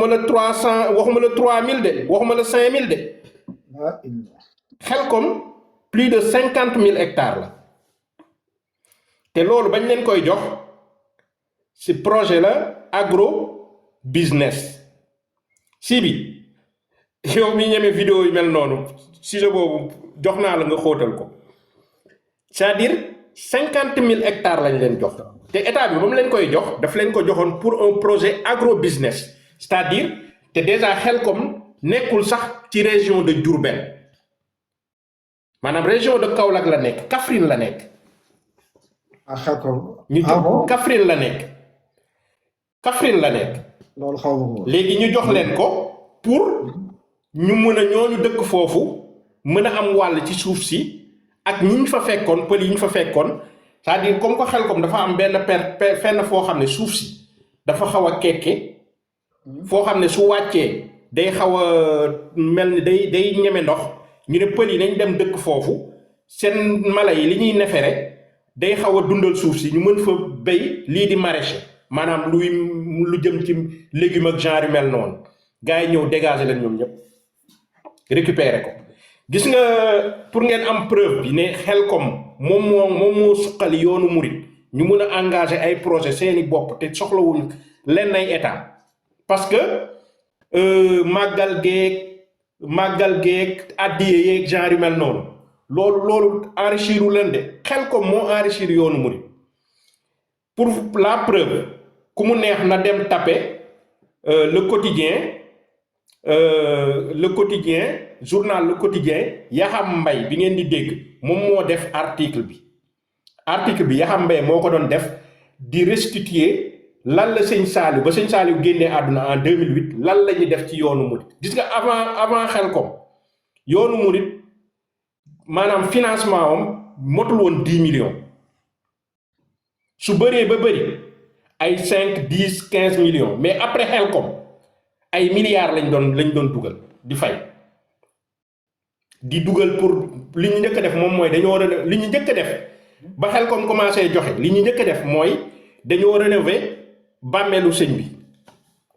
Speaker 8: la 300 waxuma la 3000 de waxuma la 5000 de xelkom plus de 50 000 hectares la te loolu bañ leen koy jox ci projet la agro business si bi yow mi ñeme vidéo yu mel noonu sujet boobu jox naa la nga xóotal ko c'est-à-dire 50 000 hectares lañ leen jox te état bi ba mu leen koy jox daf leen ko joxoon pour un projet agro business c'est-à-dire te déjà xelkom nekkul sax ci région de Diourbel maanaam région de Kaolack la nekk Kaffrine la nekk
Speaker 1: xelkom
Speaker 8: ñu Kaffrine la nekk Kaffrine la nekk
Speaker 1: loolu xaw ma ko
Speaker 8: léegi ñu jox leen ko pour ñu mën a ñooñu dëkk foofu mën a am wàll ci suuf si ak ñi ñu fa fekkoon pël yi ñu fa fekkoon c'est-à-dire comme ko xelkom dafa am benn fenn foo xam ne suuf si dafa xaw a kekke foo xam ne su wàccee day xaw a mel ni day ñeme ndox ñu ne pël yi nañ dem dëkk foofu seen mala yi li ñuy nefere day xaw a dundal suuf si ñu mën fa béy lii di maraîcher maanaam lu jëm ci légume ak genre yu mel noonu gars yi ñëw dégager leen ñoom ñëpp récupérer ko gis nga pour ngeen am preuve bi ne xelkom moom moo suqali yoonu murit ñu mën a engager ay projet seeni bopp te soxlawuñ leen ay état parce que màggal geeg addiye yeeg genre yu mel noonu loolu enrichiru leen de xelkom moo enrichir yoonu murit pour la preuve ku mu neex na dem taper le quotidien journal Le Quotidien Yaxam Mbay bi ngeen di dégg moom moo def article bi Yaxam Mbay moo ko doon def di restituer lan la sëñ Saliou ba sëñ Saliou génnee àdduna en 2008 lan la ñuy def ci yoonu murit gis nga avant xelkom yoonu murit maanaam financement am motul woon 10 millions su bëree ba bëri ay 5 10 15 millions mais après xelkom ay milliards lañ doon dugal di fay di dugal pour li ñu njëkk a def moom mooy dañoo li ñu njëkk a def ba xelkom commencé joxe li ñu njëkk a def mooy dañoo rénover bàmmeelu sëñ bi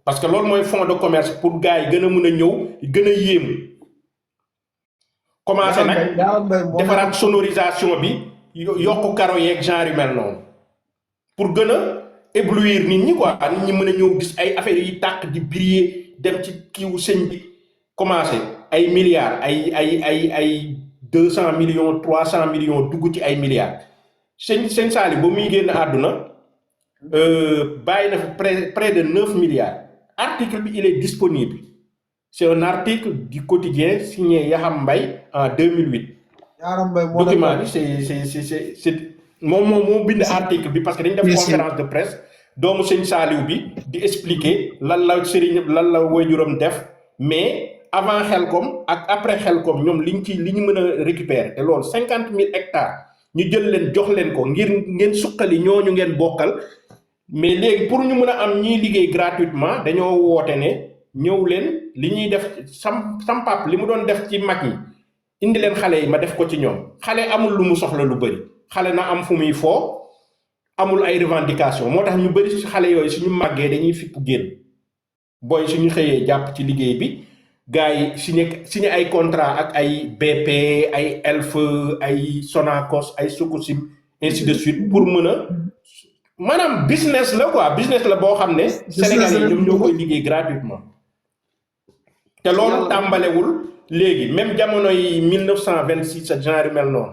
Speaker 8: parce que loolu mooy fonds de commerce pour gars yi gën a mën a ñëw gën a yéemu commencé nag defaraat sonorisation bi yokk karo yeeg genre yu mel noonu pour gën a éblouir nit ñi quoi nit ñi mën a ñëw gis ay affaires yi tàkk di briller dem ci kiiwu sëñ bi commencé ay milliards ay 200 millions 300 millions dugg ci ay milliards sëñ Saliou ba muy génn àdduna bàyyi na fi près de 9 milliards article bi il est disponible c'est un article du quotidien signé Yaxam Mbaye en 2008 document bi c'est moom moo bind article bi parce que dañu def conférence de presse doomu sëñ Saliou bi di expliquer lan la sëriñ lan la waajuram def mais avant Xelcom ak après Xelcom ñoom li ñu mën a récupérer te loolu 50 000 hectares ñu jël leen jox leen ko ngir ngeen suqali ñooñu ngeen bokkal mais léegi pour ñu mën a am ñiy liggéey gratuitement dañoo woote ne ñëw leen li ñuy def sam pap li mu doon def ci mag ñi indi leen xale yi ma def ko ci ñoom xale amul lu mu soxla lu bëri xale na am fu muy foo amul ay revendication moo tax ñu bëri ci xale yooyu suñu màggee dañuy fipp génn booy suñu xëyee jàpp ci liggéey bi gars yi signé ay contrat ak ay BP ay Elf ay Sonacos ay Sococim ainsi de suite pour mën a maanaam business la quoi business la boo xam ne Sénégal yi ñoom ñoo koy liggéey gratuitement te loolu tàmbalewul léegi même jamono yi 1926 ak genre mel noonu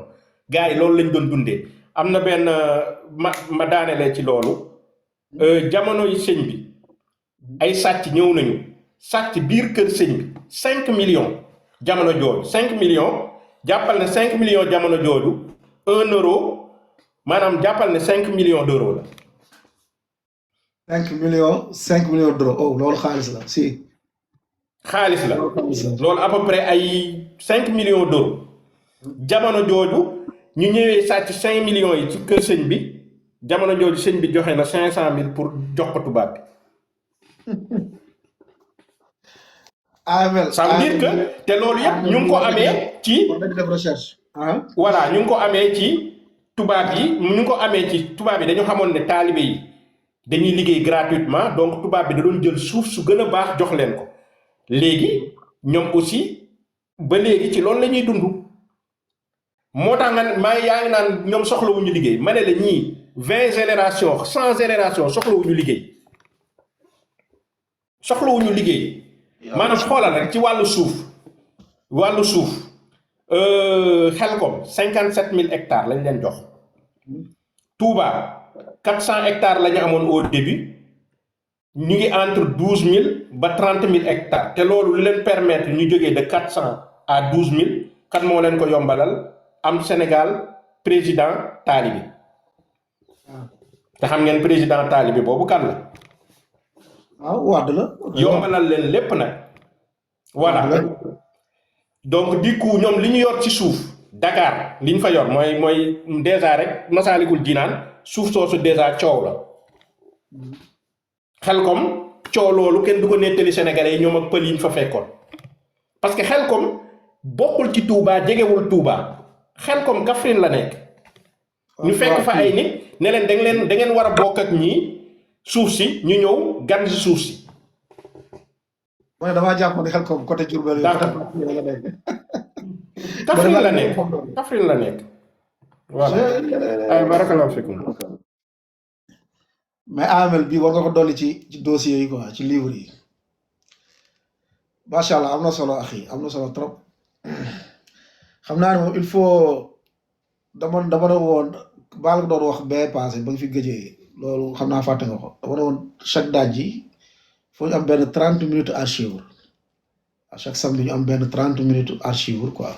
Speaker 8: gars yi loolu lañ doon dundee am na benn ma daanelee ci loolu jamono yi sëñ bi ay sàcc ñëw nañu sàcc biir kër sëñ bi 5 millions jamono jooju 5 millions jàppal ne 5 millions jamono jooju 1 euro maanaam jàppal ne 5 millions d'euros la.
Speaker 1: 5 millions d'euros oh loolu xaalis la si.
Speaker 8: xaalis la loolu à peu près ay 5 millions d'euros jamono jooju ñu ñëwee sàcc 5 millions yi ci kër sëñ bi jamono jooju sëñ bi joxe na 500 000 pour jox ko tubaab bi. ça veut dire que te loolu yëpp ñu ngi ko amee ci. voilà ñu ngi ko amee ci tubaab yi ñu ngi ko amee ci tubaab yi dañu xamoon ne taalibe yi dañuy liggéey gratuitement donc tubaab bi da doon jël suuf su gën a baax jox leen ko léegi ñoom aussi ba léegi ci loolu la ñuy dund moo tax nga yaa ngi naan ñoom soxlawuñu liggéey ma ne la ñii 20 générations 100 générations soxlawuñu liggéey soxlawuñu liggéey. maanaam xoolal rek ci wàllu suuf Xelcom 57 000 hectares lañ leen jox Touba 400 hectares la ñu amoon au début ñu ngi entre 12 000 ba 30 000 hectares te loolu lu leen permettre ñu jógee de 400 à 12 000 kan moo leen ko yombalal am Sénégal président taalibi te xam ngeen président taalibi boobu kan la.
Speaker 1: waaw Wade la.
Speaker 8: yombalal leen lépp nag. voilà donc du coup ñoom li ñu yor ci suuf Dakar li ñu fa yor mooy dèjà rek Masaalikul Jinaan suuf soosu dèjà coow la. Xelcom coow loolu kenn du ko nettali Sénégalais yi ñoom ak pël yi ñu fa fekkoon parce que Xelcom bokkul ci Touba jegewul Touba Xelcom Kaffrine la nekk. ñu fekk fa ay nit ne leen da ngeen war a bokk ak ñii. suuf si ñu ñëw gan si suuf si.
Speaker 1: mooy damaa jàpp ne Xelcom côté Diourbel la nekk.
Speaker 8: Kaffrine la nekk. voilà ay barakallahu fikum.
Speaker 1: mais Amel bii war nga ko dolli ci dossier yi quoi ci livre yi. macha allah am na solo axi am na solo trop. xam naa ne moom il faut dama doon woon baal nga doon wax bee passé ba nga fi gëjee. loolu xam naa fàtte nga ko dama ne woon chaque daaj ji foo ñu am benn 30 minutes archive à chaque samedi ñu am benn 30 minutes archive quoi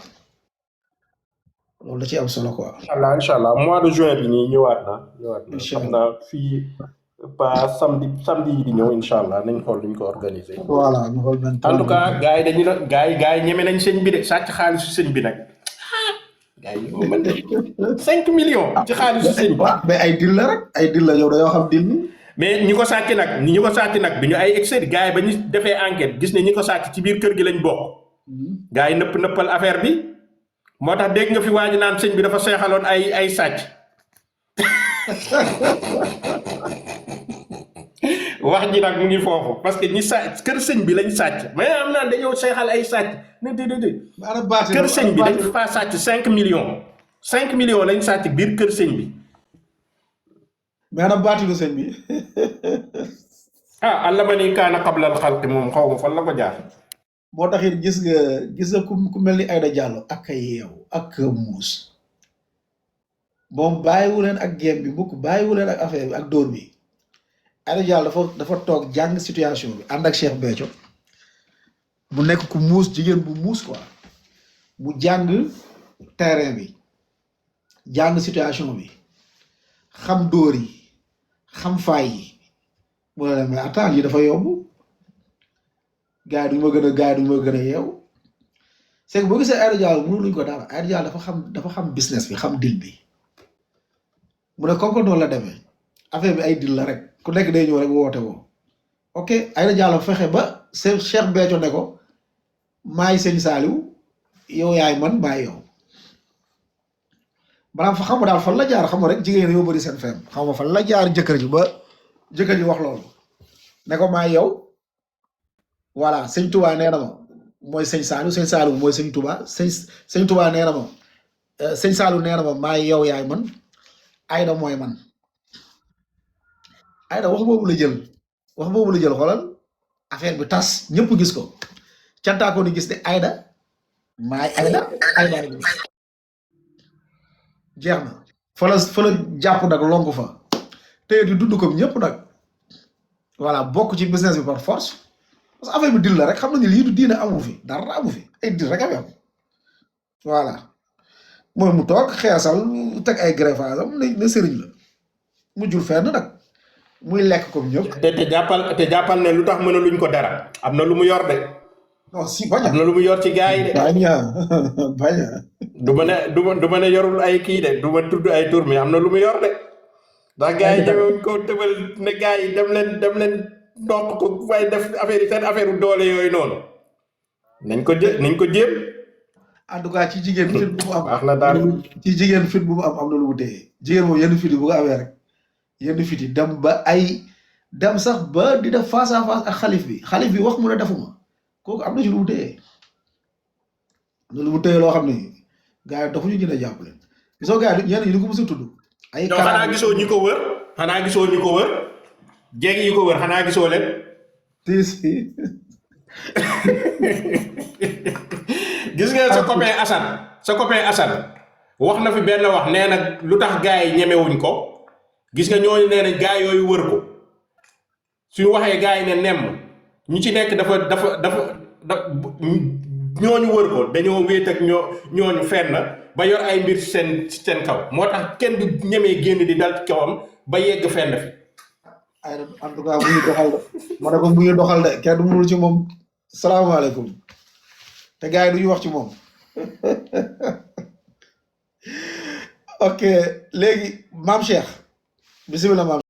Speaker 1: loolu da ciy am solo quoi.
Speaker 8: incha allah mois de juin bi nii ñëwaat na.
Speaker 1: incha
Speaker 8: xam naa fii pas samedi yi di ñëw incha allah nañ xool luñ ko organiser.
Speaker 1: voilà ñu xool benn.
Speaker 8: en tout cas gars yi dañu la gars yi ñeme nañ sëñ bi de sàcc xaalisu sëñ bi nag. gars yi moom man de 5 millions. ci xaalisu sëñ bi.
Speaker 1: mais ay dil la rek ay dil la yow dañoo xam dil bi.
Speaker 8: mais ñi ko sàcc nag du ñu ay excès gars yi ba ñu defee enquête gis ne ñi ko sàcc ci biir kër gi lañ bokk. gars yi nëppal affaire bi moo tax dégg nga fi waa ji naan sëñ bi dafa seexaloon ay sàcc. wax ji nag mu ngi foofu parce que ñi sàcc kër sëñ bi lañ sàcc mais am naa dañoo seexal ay sàcc ne déedéet. kër sëñ bi dañ fa sàcc 5 millions. 5 millions lañ sàcc biir kër sëñ bi.
Speaker 1: mais ana baatinu sëñ bi
Speaker 8: ah allamani kaana qabla al xalqi moom xaw ma fan la ko jaar.
Speaker 1: moo taxit gis nga ku mel ni Aïda Diallo ak a yeew ak a muus moom bàyyiwu leen ak game bi mukk bàyyiwu leen ak affaire bi ak dóor bi Aïda Diallo dafa toog jàng situation bi ànd ak Cheikh Béthio mu nekk ku muus jigéen bu muus quoi mu jàng terrain bi jàng situation bi xam dóor yi xam faay yi mu ne la mais attends lii dafa yomb gars yi duñu ma gën a yeew c'est que boo gisee Aïda Diallo mënu luñ ko dara Aïda Diallo dafa xam business bi xam deal bi mu ne comme que noonu la demee affaire bi ay deal la rek ku nekk day ñëw rek woote woo ok Aïda Diallo fexe ba seen Cheikh Béthio ne ko maay sëñ Saliou yow yaay man maay yow maanaam fa xam nga daal fan la jaar xam nga rek jigéen yoo bëri seen fenn xam nga fan la jaar jëkkër ji ba jëkkër ji wax loolu ne ko maay yow voilà sëñ Touba nee na ma mooy sëñ Saliou mooy sëñ Touba sëñ Touba nee na ma sëñ Saliou nee na ma maay yow yaay man Aïda mooy man Aïda wax boobu la jël xoolal affaire bi tas ñëpp gis ko cantaako ni gis ne Aïda maay Aïda jeex na fa la jàpp nag lonku fa te di dund ko ñëpp nag voilà bokk ci business bi par force parce que affaire bi dil la rek xam nañu lii du diine amu fi dara amu fi ay dil rek am voilà mooy mu toog xeesal teg ay greffage am ne sëriñ la mu jul fenn nag muy lekk comme ñëpp.
Speaker 8: te jàppal ne lu tax mënaluñ ko dara am na lu mu yor de.
Speaker 1: non si bañ
Speaker 8: am na lu mu yor ci gars yi de.
Speaker 1: bañ
Speaker 8: du ma ne yorul ay kii de du ma tudd ay tur mais am na lu mu yor de. ndax gars yi ñëwuñ ko tëbal ne gars yi dem leen donc ko fay def affaire yi seen affaire doole yooyu noonu. nañ ko jéem.
Speaker 1: en tout cas ci jigéen fit bu mu am.
Speaker 8: wax na daal
Speaker 1: ci jigéen fit bu mu am na lu mu téye jigéen moom yenn fit yi bu ko amee rek yenn fit yi dem sax ba di def face à face ak xalif bi wax mu ne defuma kooku am na ci lu mu téye am na lu mu téye loo xam ne gars yi dafa ñu gën a jàppale gisoo gars yi ñenn ñi ñu ko mos a tudd. ay
Speaker 8: xanaa gisoo ñi ko wër jéeg yi ko wër xanaa gisoo leen.
Speaker 1: si
Speaker 8: gis nga sa copain Assane wax na fi benn wax nee na lu tax gars yi ñemewuñ ko gis nga ñooñu nee na gars yooyu wër ko suñu waxee gars yi ne nemm ñu ci nekk dafa ñooñu wër ko dañoo wéet ak ñooñu fenn ba yor ay mbir seen kaw moo tax kenn du ñemee génn di dal ci kawam ba yegg fenn fi.
Speaker 1: ay en tout cas bu ñu doxal de ma ne ko bu ñu doxal de kenn du mënul ci moom salaamaaleykum te gars yi du ñu wax ci moom ok léegi maam Cheikh bisimilah maam